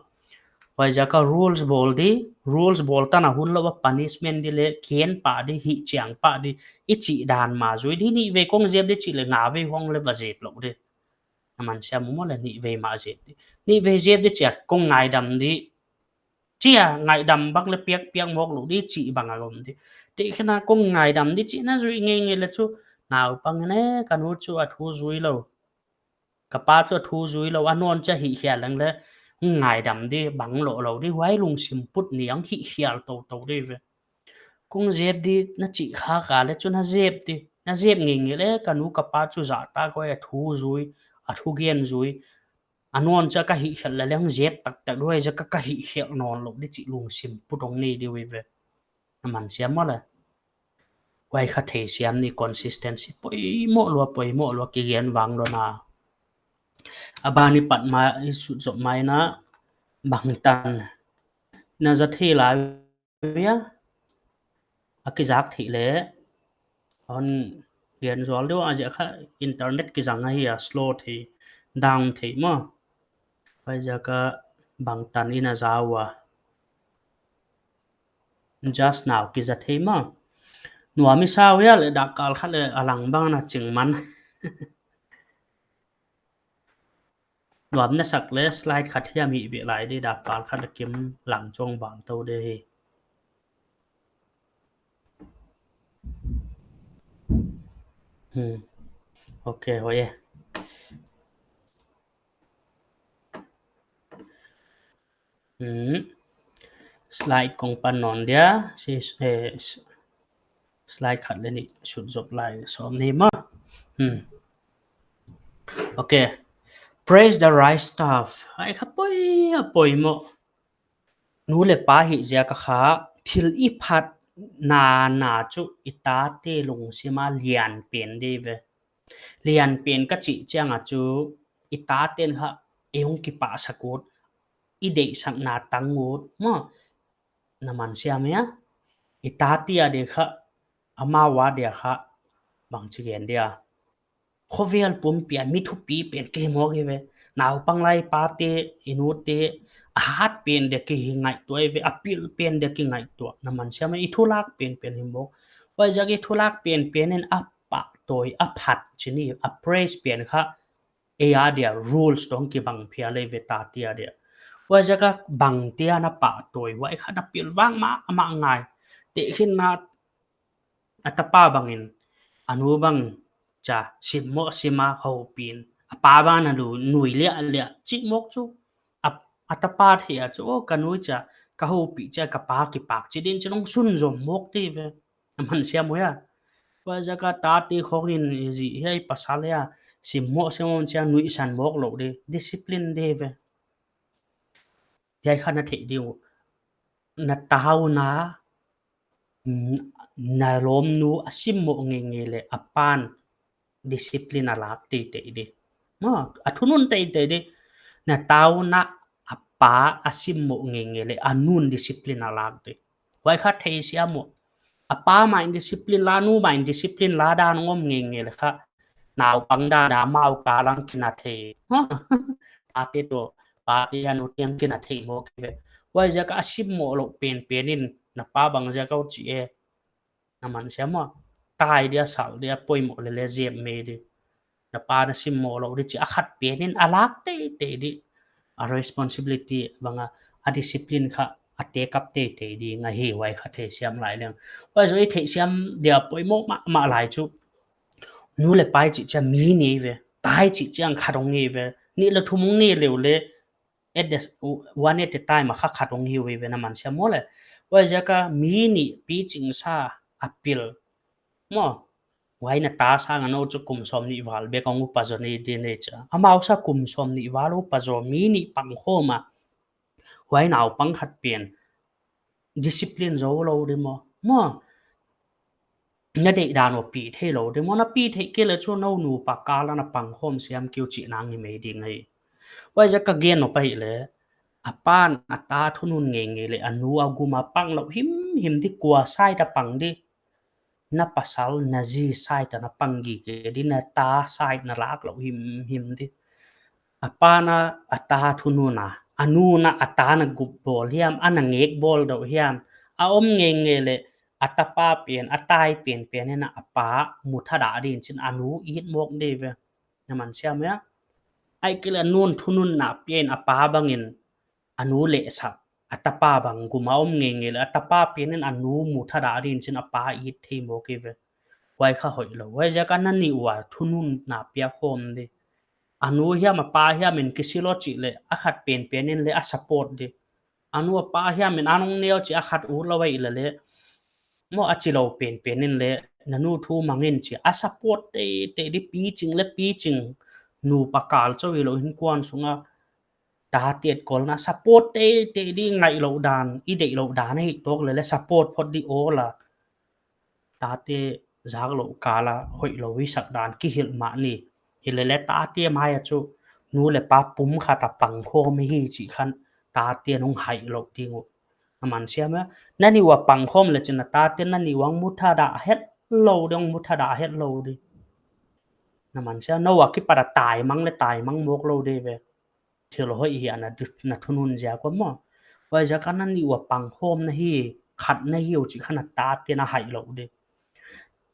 Huaiziak a rules bawl di, rules bawl tan a hun lou a punishment di leh, kian pah di, hih chiang pah di, i chih dan mah zui di, nihvei kong zep di chih leh ngavei hong leh va zep lou di. Na man siam maw leh nihvei mah zep di. Nihvei zep di chia kong ngaidam di. Chia ngaidam bang leh piak piak mawk lou di chih bang a om di. Tehkhin a kong ngaidam di chih na zui ngeingei leh chu naupang in e ka nu chu a thu zui lou. Ka pa chu a thu zui lou, a nawn chia hih hial leng leh ngaidam di bang lou lou di huai lungsim put ni ang hih hial tou tou di ve. Kong zep di na chih khak a leh chu na zep di. Na zep ngeingei leh ka nu ka pa chu zahtak huai a thu zui, a thugen zui. A nawn chia ka hih hial leh leng zep taktak di huaiziak a ka hih hial nawn lou di chih lungsim put hong nei di uh ve. Na man siam maw leh. Huai kha theisiam ni consistency poimoh lua, poimoh lua kigen vang lou na. A ban i pat ma i sut zop mai na bangtan. Na za thei lai a, a kizak theih leh. Hon gen zual di uh a ziak kha internet kizang ahi a slow thei, down thei maw. Huaiziak a bangtan i na za ua. Just now kiza thei maw. Nuam i sa uh hia leh dak kal khat leh a lang bang na ching man. Nuam na sak leh slide khat hiam hih beh lai di dak kal khat leh kim lang chong bang tou di hi. Hmm. Ok, hoih e. Hmm. Slide kong pan nawn dia. Si, eh, s-, slide khat leh nih sut zop lai sawm ni maw. Hmm. Ok. Praise the right stuff. Huai kha poi, a poimoh. Nu leh pa hih ziak a kha thil i phatna na chu i tate lungsim a lian pen di ve. Lian pen ka chih chiang a chu i taten kha ei hong kipahsak ut, i deihsakna tang ut maw. Na man siam hia? I tate a di kha, amau a di kha, bangchi gen dia. Khovel pumpi a mi thupi pen kei mawk hi ve. Naupang lai pate, i nute, a hat pen di ki hi ngaihtuah hi ve, a pil pen di ki ngaihtuah. Na man siam hia, i thulak pen pen hi mawk. Huaiziak i thulak pen pen in a pahtawi, a phat chih ni, a praise pen kha, ei a dia rules toh kibang phial ei ve tate a dia. Huaiziak a bangte a na pahtawi, huai kha na pilvang mahmah ngai. Tehkhin a, a tapa bangin, a nu bang chia simmoh sim a houpih in, a pa bang a na lu-, nui liahliah chih mawk chu. A, a tapa thei a chu, aw, ka nu chia, ka houpih chia, ka pa kipak chih din chin hong sunzom mawk di ve. Na man siam uh hia? Huaiziak a tate khong in i zi hia, i pasal hia, simmoh sim a chia nuihsan mawk lou di, discipline di ve. Hiai kha na theih di uh. Na tau na, n-, na lawmnu a simmoh ngeingei leh a pan discipline a lak teitei di. Maw, a thunun teitei di. Na tau na a pa a simmoh ngeingei leh a nun discipline a lak di. Huai kha theisiam uh. A pa mah in discipline la, nu mah in discipline la dan hong om ngeingei leh kha naupang dan a amau kal a kina thei. Tate toh, pate a nute a kina thei mawk hi ve. Huaiziak a simmoh lou pen pen in na pa bang ziak a uh chi e. Na man siam maw. Tai dia, sal dia, poimoh leh leh zem mai di. Na pa na simmoh lou di chih a khat pen in a lak teitei di. A responsibility bang a, a discipline kha a take up teitei di ngai hi, huai kha theisiam lai leng. Huai zoh i theisiam dia poimoh mahmah lai chu. Nu leh pa i chih chiang mi nei ve, ta i chih chiang khat hong nei ve, nih leh thum hong nei leh uleh, at the, one at a time a kha khat hong hi uh ve, na man siam maw le. Huaiziak a mi nih piching sa a pil maw. Huai na ta sang a nou chu kum sawmnih val bek hong upa zaw nei di nei chia. Amau sa kum sawmnih val upa zaw mi nih pangkhawm a. Huai naupang khat pen discipline zou lou di maw. Maw. Na deihdan uh pi theilou di maw, na pi theih kei leh chu nou nupa kal a na pangkhawm siam kei uh chihna hi mai ding ahi. Huaiziak a ka gen uh pai leh, a pa'n a ta thunun ngeingei leh a nu a gum a pang louh himhim di, kua side a pang di. Na pasal, na zi side a na pang gige di, na ta side na lak louh himhim di. A pa'n a ta thunun a, a nu'n a ta na gup bawl hiam, a na ngek bawl deuh hiam, a om ngeingei leh, a tapa pen, a tai penpen in a pa mu thadah din chin a nu it mawk di ve. Na man siam maw. Ahihkeileh a nu'n thununna piak in a pa bangin a nu leh sa, a tapa bang gum a om ngeingei leh, a tapa pen in a nu mu thadah din chin a pa it thei mawk hi ve. Huai kha hoihlou. Huaiziak a na nih ua thununna piak khawm di. A nu hiam a pa hiam in kisil lou chih leh, a khat penpen in leh a support di. A nu a pa hiam in a nung neu chih a khat ut lou ahi leh leh, maw, a chilou penpen in leh, na nu thu mang in chia a support teitei di, piching leh piching, nupa kal chauh hilou, innkuan sung a tate et kawlna support teitei di, ngaihlouh dan, i deihlouh dan ahi tawk leh leh support phot di awl a. Tate zaklouh kal a hoihlou i sak dan kihilh mah ni. Hileh leh tate mai a chu nu leh pa pumkhat a pangkhawm hi chih khan tate'n hong haih lou ding uh. Na man siam maw. Na nih ua pangkhawm leh chin a tate'n na nih ua hong mu thadah hetlou di, hong mu thadah hetlou di. Na man siam, nou a kipat a taimang leh taimang mawk lou di ve. Thil hoih hi a na du-, na thunun ziak ua maw. Huaiziak a na nih ua pangkhawm na hi, khat na hi uh chih khan a tate'n a haih lou di.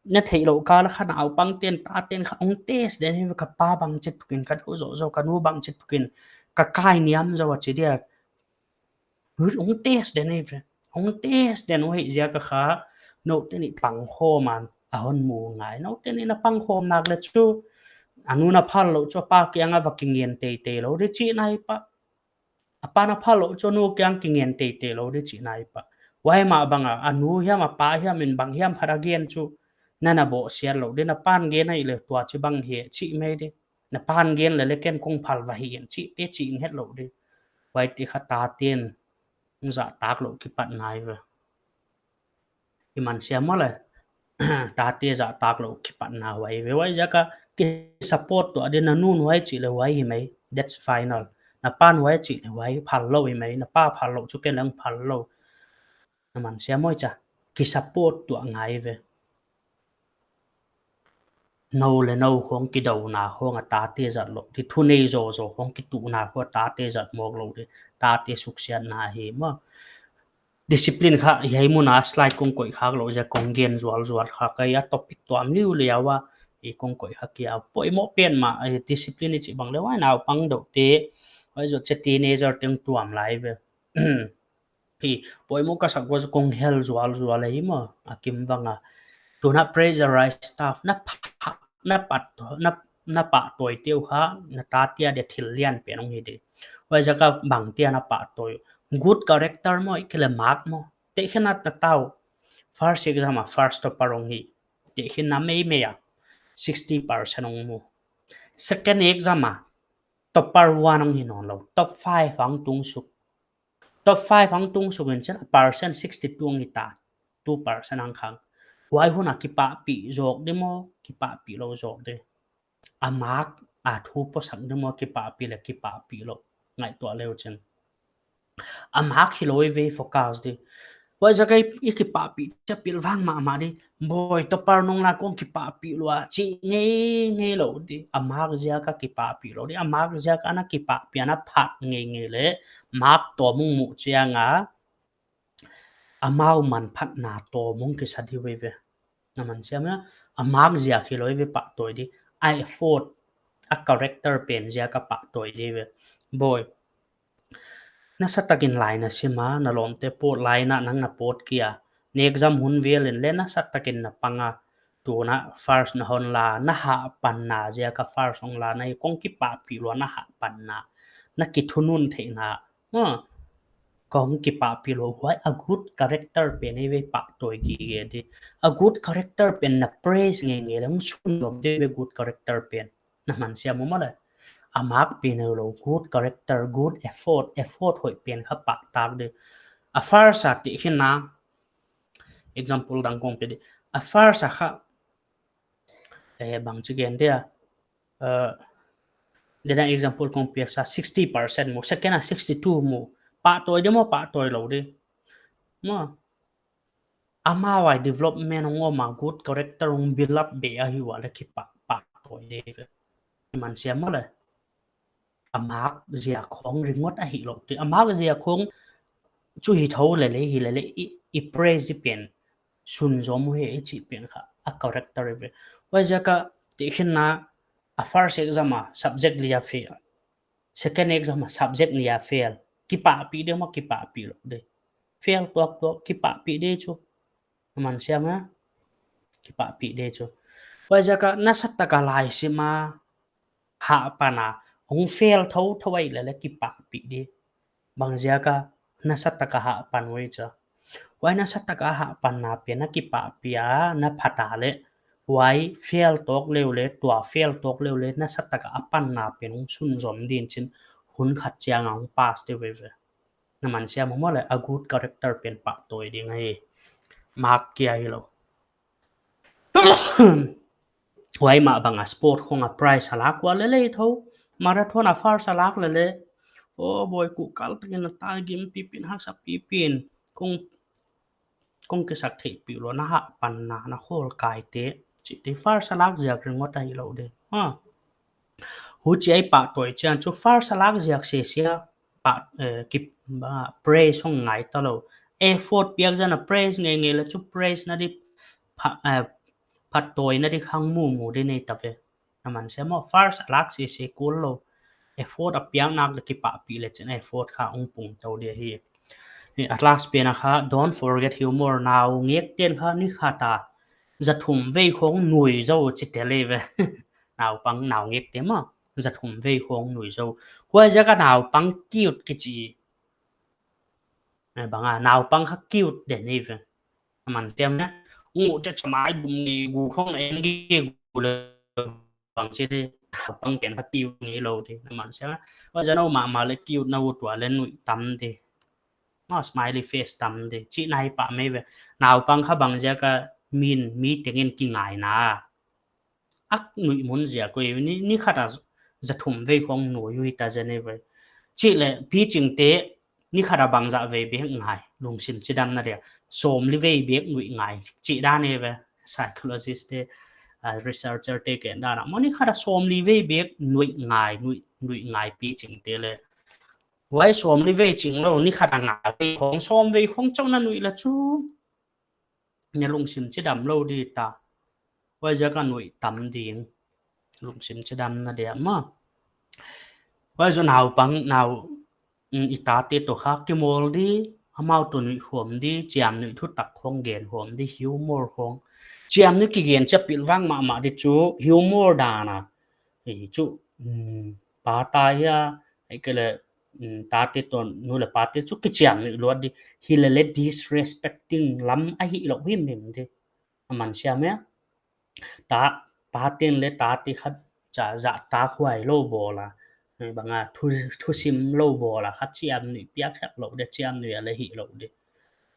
Na theihlouh kal a khan naupangte'n, tate'n kha hong test den hi ve, ka pa bangchi tukin, ka dou zohzoh, ka nu bangchi tukin, ka kai niam zaw a chi dia. Hong test den hi ve. Hong test den uh hi ziak a kha, noute nih pangkhawm a, a hon mu ngai. Noute nih na pangkhawm nak leh chu, a nu na phal louh chu a pa kiang a va kingen teitei lou di chihna hi pah. A pa na phal louh chu a nu kiang kingen teitei lou di chihna hi pah. Huai mah bang a, a nu hiam a pa hiam in bang hiam khat a gen chu, na na bawhsiat lou di, na pa'n gen ahi leh tua chibang hi chih mai di. Na pa'n gen leh leh ken kong phal va hi in chih te chih in hetlou di. Huaite kha tate'n zahtak louh kipatna hi ve. I man siam maw le. Tate zahtak louh kipatna huai ve. Huaiziak a ki support tuah di, na nu'n huai chih leh huai hi mai. That's final. Na pa'n huai chih leh huai phal lou hi mai. Na pa phal louh chu ken leng phal lou. Na man siam maw, chia ki support tuah ngai ve. Nou leh nou khong kidouna khong a tate zat lou di, thunei zawzaw khong kituhna khong a tate zat mawk lou di, tate suksiatna hi maw. Discipline kha hiai mun a slide kong koih khak lou ziak kong gen zualzual khak ahi a, topic tuam liuliau a i kong koih khak kia. Poimoh pen mah, eh, discipline i chih bang leh huai naupang deuhte, huai zoh chia teenager teng tuam lai ve. Hi, poimoh ka sak ua kong hel zualzual ahi maw, a kim bang a. Tuna pressurize stuff, na pha-, na pat-, na, na pahtawi te uh kha, na tate a dia thil lian pen hong hi di. Huaiziak a bangte a na pahtawi. Good character maw, ahihkeileh mark maw. Tehkhinna ta tau. First exam a first topper hong hi. Tehkhinna meimei a. Sixty percent hong mu. Second exam a. Topper one hong hi nawn lou. Top five hong tung suk. Top five hong tung suk in chin a percent sixty-two hong hi ta. Two percent hong khang. Huai hun a kipahpih zawk di maw, kipahpih lou zawk di. A mark a thu posak di maw, kipahpih leh kipahpih lou. Ngaihtuah leu chin. A mark hilou ve focus di. Huaiziak a i kipahpih chia pilvang mahmah di. Boy, topper nung la kong kipahpih lua, chih ngeingei lou di. A mark ziak a kipahpih lou di. A mark ziak a na kipahpih a na phat ngeingei leh, mark tawm hong muh chiang a, amau manphatna tawm hong kisa di ve ve. Na man siam maw, a mark ziak hilou ve pahtawi di. A effort, a character pen ziak a pahtawi di ve. Boy, nasa takin lai na sim a, na lawmte pawt lai na nang na pawt kia. Na exam hun vel in leh nasa takin na pang a. tuna first na hon la, na hahpanna ziaka first hong la na hi, kong kipahpih lua na hahpanna, na kithunun theihna, ma, kong kipahpih lua, huai a good character pen ei ve pahtawi gige di. A good character pen na praise ngeingei leh hong sunzom di ve good character pen. Na man siam maw le. A mark pi nailou, good character, good effort, effort hoih pen kha pahtak di. A first a tih khin na, example dang kong pe di. A first a kha, eh, bangchi gen dia. Eh, dia example kong piak sa sixty percent mu, second a sixty two mu. Pahtawi di maw, pahtawi lou di. Maw. Amau a development hong om a, good character hong build up beh ahi ua leh kipah, pahtawi di ve. Man siam maw le. A mark ziak khong ringawt ahih lou di. A mark ziak khong chu hi thou lele, hi lele, i, i praise pen sunzom uh hi, i chih pen kha a character ve. Huaiziak a tih khin na, a first exam a subject li a fail, second exam a subject li a fail. Kipahpih di maw, kipahpih lou di. Fail tuaktuak, kipahpih di chu. Man siam maw. Kipahpih di chu. Huaiziak a nasatak a laisim a hahpan a, hong fail thouthou ahi lele kipahpih di. Bangziak a nasatak a hahpan uh ei chia. Huai nasatak a hahpanna pen na kipahpih a, na phat a leh, huai fail tawk leh uh leh, tua fail tawk leh uh leh, nasatak a panna pen hong sunzom din chin, hun khat chiang a hong pass di ve ve. Na man siam maw le, a good character pen pahtawi ding ahi. Mark kia hilou. Huai mah bang a sport khong a prize a lak ua lele thou. Marathon a first a lak lele. O boy, kuhkal takin a ta gim pipin, haksa pipin. Kong, kong kisaktheihpih lou na hahpanna, na khawlkaite. Chih di first a lak ziak ringawt ahih lou di. Ha. Huchi a i pahtawi chiang chu first a lak ziak sese a pah, eh, ki, ba, praise hong ngai talou. Effort piak zan a praise ngeingei leh chu praise na di pha-, eh, pahtawi na di khang mumu di nei ta ve. Na man siam maw, first a lak sese kul lou. Effort a piak nak leh kipahpih leh chin effort kha hong pung tou di hi. Ni a last pen a kha, don't forget humor, naungek ten kha ni khat a zathum vei khong nui zou chi tel ei ve. Naupang, naungek te maw, zathum vei khong nui zou. Huaiziak a naupang cute kichi. Eh, bang a, naupang kha cute den ei ve. Na man siam maw. Ngu cha cha mai dum ni gu khong en gi gu leh bang chi di. Naupang pen kha cute ngeilou di. Na man siam maw. Huaiziak a nou mahmah leh cute na uh tua leh nui tam di. Maw, smiley face tam di. Chih na hi pah mai ve. Naupang kha bangziak a min, mi tengin kingaina. Ak nui mun ziak uh ei, ni, ni khat a zathum vei khong nui uh ta zen ei ve. Chih leh, piching te, ni khat a bangzah vei bek ngai, lungsim chidamna dia. Sawmli vei bek nui ngai, chih dan ei ve. Psychologist te, ah, researcher te ken dan a. Maw ni khat a sawmli vei bek nui ngai, nui, nui ngai piching te leh. Huai sawmli vei ching lou, ni khat a nga vei khong, sawm vei khong chauh na nui leh chu. Na lungsim chidam lou di ta. Huaiziak a nui tam ding. Lungsim chidamna dia maw. Huai zaw naupang, nau, mm, i tate toh kha kimawl di, amau toh nuihkhawm di, chiamnuih thutak khong genkhawm di, humor khong. Chiamnuih kigen chia pilvang mahmah di chu, humor dan a. I chu, mm, pa ta hia, ahihkeileh, mm, tate toh nu leh pate chu kichiamnuih luat di, hi lele disrespecting lam ahih lou himhim di. A man siam maw. Ta, paten leh tate khat cha zahtak huai lou bawl a. Bang a thu, thusim lou bawl a, khat chiamnuih piak hek lou di, chiamnuih a leh hih lou di.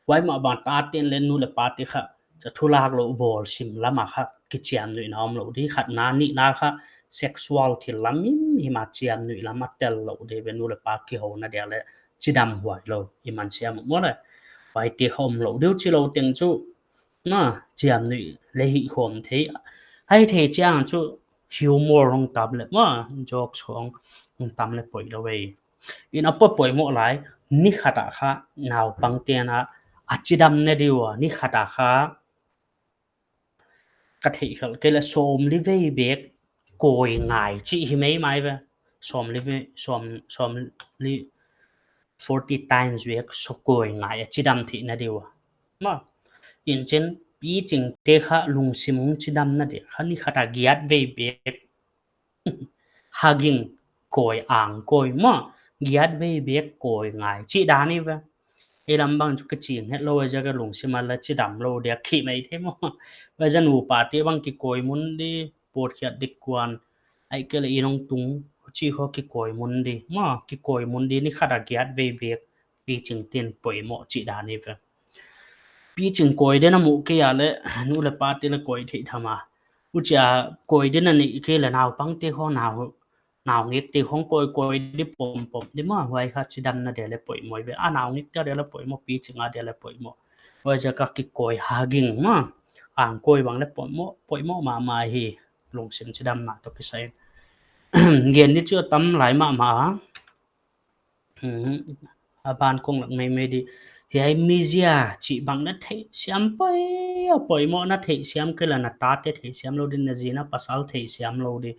Huai mah bang taten leh nu leh pate kha, cha thulak lou bawl sim lam a kha, kichiamnuihna om lou di khat na, nihna kha, sexual thil lam himhim a chiamnuih lam a tel lou di ve, nu leh pa kihouna dia leh, chidam huai lou, i man siam maw le. Huaite kha om lou di uh chi lou teng chu, na, chiamnuih leh hihkhawm thei. Ahithei chiang chu humor hong tam leh maw, jokes hong, hong tam leh poi lou ve. In a poi poimoh lai, ni khat a kha, naupang ten a, a chidamna di ua, ni khat a kha, ka theih khelh kei leh sawmli vei bek kawi ngai chih hi mai mai ve. Sawmli vei, sawm, sawmli, forty times bek so kawi ngai a chidam theihna di ua. Maw. In chin, Pichingte kha lungsim hong chidamna dia kha ni khat a giat vei bek hugging, kawi, ang kawi maw, giat vei bek kawi ngai chih dan hi ve. Ei lam bang chu kiching het lou, huaiziak a lungsim a la chidam lou dia khi mai thei maw. Huaiziak a nupate bang kikawi mun di, pawtkhiat dik kuan, ahihkeileh i nong tung, huchi khong kikawi mun di maw, kikawi mun di ni khat a giat vei bek pichingte'n poimoh chih dan hi ve. Piching kawi den a muh kei a leh, nu leh pate leh kawi theih tham a. Huchia kawi den a neih kei leh naupangte khong, nau, naungekte khong kawi, kawi di pompom di maw, huai kha chidamna dia leh poimoh ve. A naungekte dia leh poimoh, piching a dia leh poimoh. Huaiziak a kikawi, hugging maw, ang kawi bang leh poimoh, poimoh mahmah hi, lungsim chidamna toh kisai. Gen di chu a tam lai mahmah a. Hmm, a ban kong lak maimai di. Hiai mizia chih bang na theihsiam poi, a poimoh, na theihsiam kei leh na tate theihsiam lou di, na zi na pasal theihsiam lou di.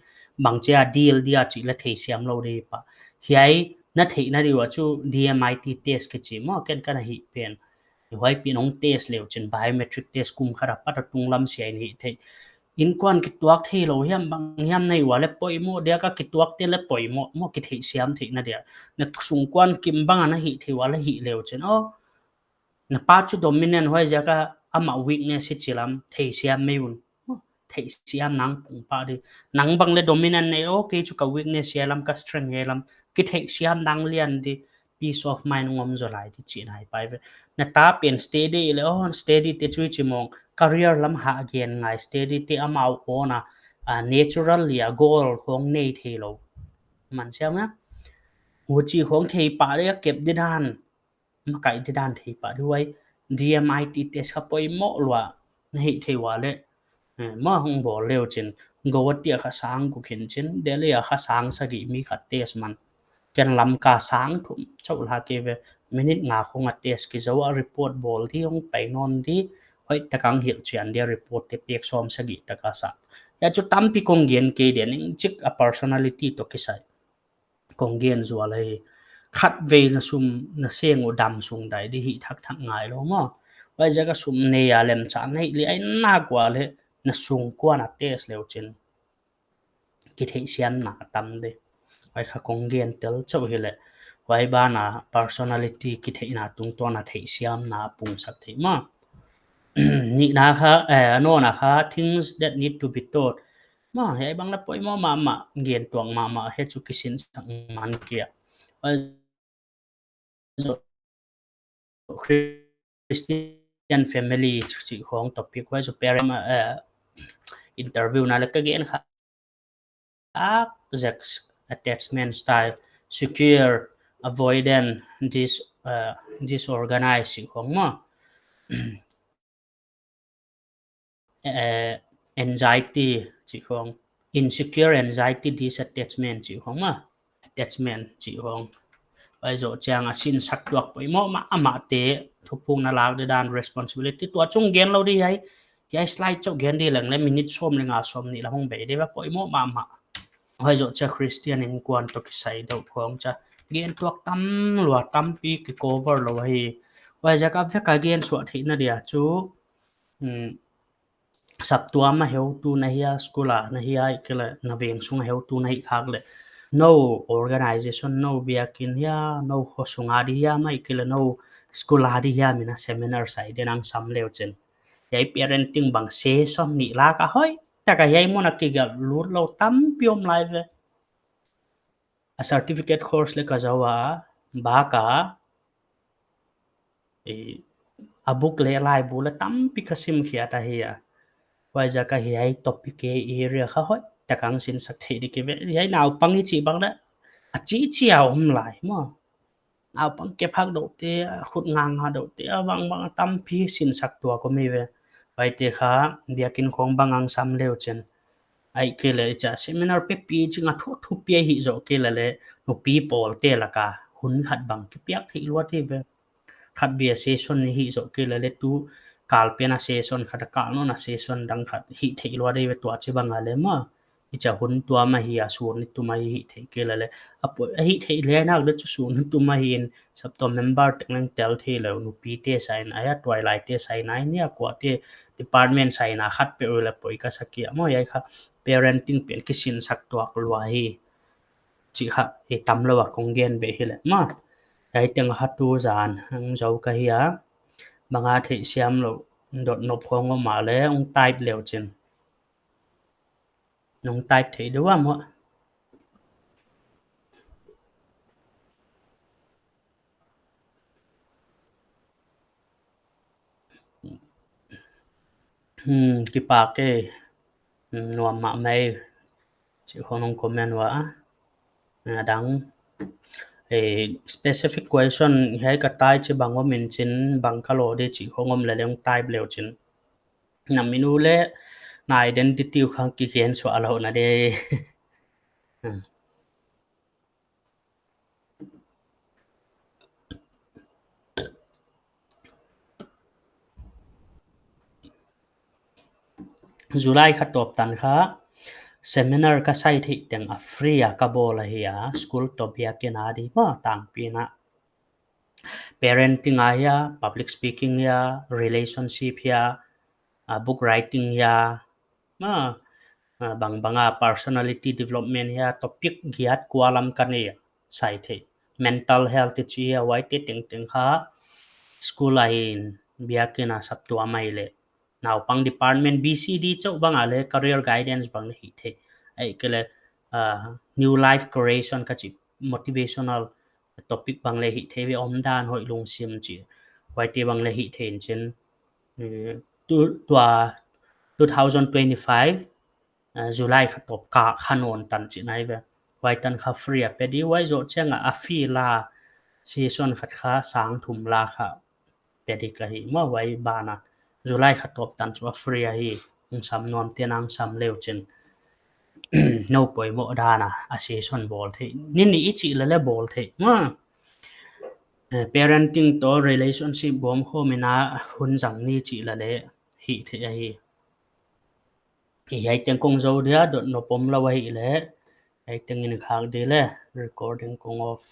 Bangchi a deal dia chih leh theihsiam lou di pah. Hiai na theihna di ua chu D M I T test kichi maw, ken ka na hih pen. Huai pen hong test leu chin, biometric test kum khat apat a tunglam sia in hih theih. Innkuan kituak theilou hiam bang hiam na hih ua leh poimoh dia, ka kituakte'n leh poimoh maw, kitheihsiam theihna dia. Na sungkuan kim bang a na hih theih ua leh hih leu chin, aw, na pa chu dominant, huaiziak a amah weakness hi chi lam theihsiam mai un. Theihsiam nang pung pah di. Nang bang leh dominant nei, aw, kei chu ka weakness hiai lam, ka strength hiai lam. Kitheihsiam nang lian di, peace of mind hong om zaw lai di chihna hi pai ve. Na ta pen steady leh, aw, steady te chu i chi mawng, career lam hah gen ngai, steady te amau own a, a, natural li a goal khong nei theilou. Man siam na. Huchi khong thei pah di, a kep di dan, makaih di dan thei pah di, huai D M I T test kha poimoh lua na hih theih ua leh, eh, maw, hong bawl leu chin, Guwahati a kha sang guk hi in chin, Delhi a kha sang sagih mi khat test man. Ken Lamka sang thum chauh la kei ve, minute nga khong a test kizou a, report bawl di, hong pai nawn di, hoihtak a hong hilhchian dia, report te pek sawm sagih tak a sa. Hiai chu tampi kong gen kei dia, ning chik a personality toh kisai kong gen zual hi. Khatvei na sum na seng uh dam sung dai di, hih thakthak ngai lou maw. Huaiziak a sum nei a lemchang nei li ai nak ua leh na sungkuan a test leu chin kitheihsiamna a tam di. Huai kha kong gen tel chauh hi leh. Huai ban a personality kitheihna tungtawn a theihsiamna pungsak theih maw. Nihna kha, eh, a nawna kha, things that need to be taught. Maw, hiai bang leh poimoh mahmah, gen tuak mahmah, hiai chu kisinsak man kei a. Huai zoh Christian family chih khong topic, huai zoh parent, eh, interview na leh ka gen kha. Exact attachment style, secure, avoidant, dis-, uh, disorganized chih khong maw. Eh, anxiety chih khong, insecure, anxiety, disattachment chih khong maw. Attachment chih khong. Huai zoh chiang a sinsak tuak poimoh mahmah te, thuphung na lak di dan, responsibility, tua chung gen lou di hiai. Hiai slide chauh gen di leng leh minute sawm leh nga, sawmnih lam hong bei di va, poimoh mahmah. Huai zoh chiang Christian innkuan toh kisai deuh khong chiang gen tuak tam lua, tampi kicover lou hi. Huaiziak a vek a gen suah theihna dia chu, hmm, saptuam a heutu na hia, school a na hia, ahihkeileh na veng sung a heutu na hih khak leh, nou organization, nou biakin hia, nou kho sung a di hia, ahihkeileh nou school a di hia, mi na seminar sai di nang sam leu chin. Hiai parenting bang session nih lak a hoihtak a hiai mun a kigelh lut lou tampi om lai ve. A certificate course leh ka zou a, bak a, eh, a book leh laibu leh tampi ka sim khiat ahi a. Huaiziak a hiai topic, hiai area kha hoihtak a hong sinsak theih di ki ve. Hiai naupang i chih bang leh a chihchih a om lai maw. Naupang kep hak deuh te, khut nganga deuh te, a bangbang a tampi sinsak tuak om hi ve. Huaite kha biakin khong bang a hong sam leu chin, ahihkeileh i chih seminar pipi ching a thu, thupi a hih zoh kei leh leh, nupi pawlte lak a hun khat bang kipiak theih lua di ve. Khatvei a session i hih zoh kei leh leh, tu kal pen a session khat a, kal nawn a session dang khat hih theih lua di ve, tua chih bang a leh maw. Chia hun tuam ahi a, sun ni tum ahi hih theih kei leh leh. A poi, a hih theih leh nak leh chu sun ni tum ahi in, saptuam member teng leng tel thei lou, nupite sign a, tuailai te sign a, nia kuate department sign a khat peuh leh poi ka sa kei a maw, hiai kha parenting pen kisinsak tuak lua hi. Chih kha i tamlou a kong gen beh hi leh maw. Hiai teng kha tu zan hong zou ka hi a. Bang a theihsiam lou dot nop khong om a leh hong type leu chin. Nong type thei deuh a maw. Hmm, kipak e. Hmm, nuam mahmah e. Chih khong nong comment ua. A dang, eh, specific question hiai ka tai chih bang om in chin, bang ka lou di chih khong om leh leng type leu chin. Na min uh leh na identity uh kha kigen suah lou na di. Hmm. July kha tawp tan kha seminar ka sai theih teng a free a ka bawl ahi a, school toh biakin a di maw, tangpi in a. Parenting a hia, public speaking hia, relationship hia, ah, book writing hia, ah, ah, bangbang a personality development hia, topic giat kua lam ka nei a, sai theih. Mental health te chih hia, huaite tengteng kha school a hin biakin a saptuam mai leh. Naupang department B C D chauh bang a leh career guidance bang leh hih theih. Ahihkeileh, ah, new life creation ka chih motivational topic bang leh hih theih ve, omdan hoih lungsim chih. Huaite bang leh hih theih in chin. Eh, tu, tua two thousand twenty-five, eh, July kha tawp kha kha nawn tan chih nai ve. Huai tan kha free a pe di, huai zoh chiang a a fee la session khat kha sang thum la kha pe di ka hi maw, huai ban a. July kha tawp tan chu a free ahi, hong sam nuam te nang sam leu chin. Nou poimoh dan a, a session bawl theih. Ni nih i chih leh leh bawl theih maw. Eh, parenting toh relationship gawm khawm in a hun zang ni chih leh leh hih theih ahi. Hiai teng kong zou dia, dot nop om lou ahih leh. Hiai teng in khak di leh, recording kong off.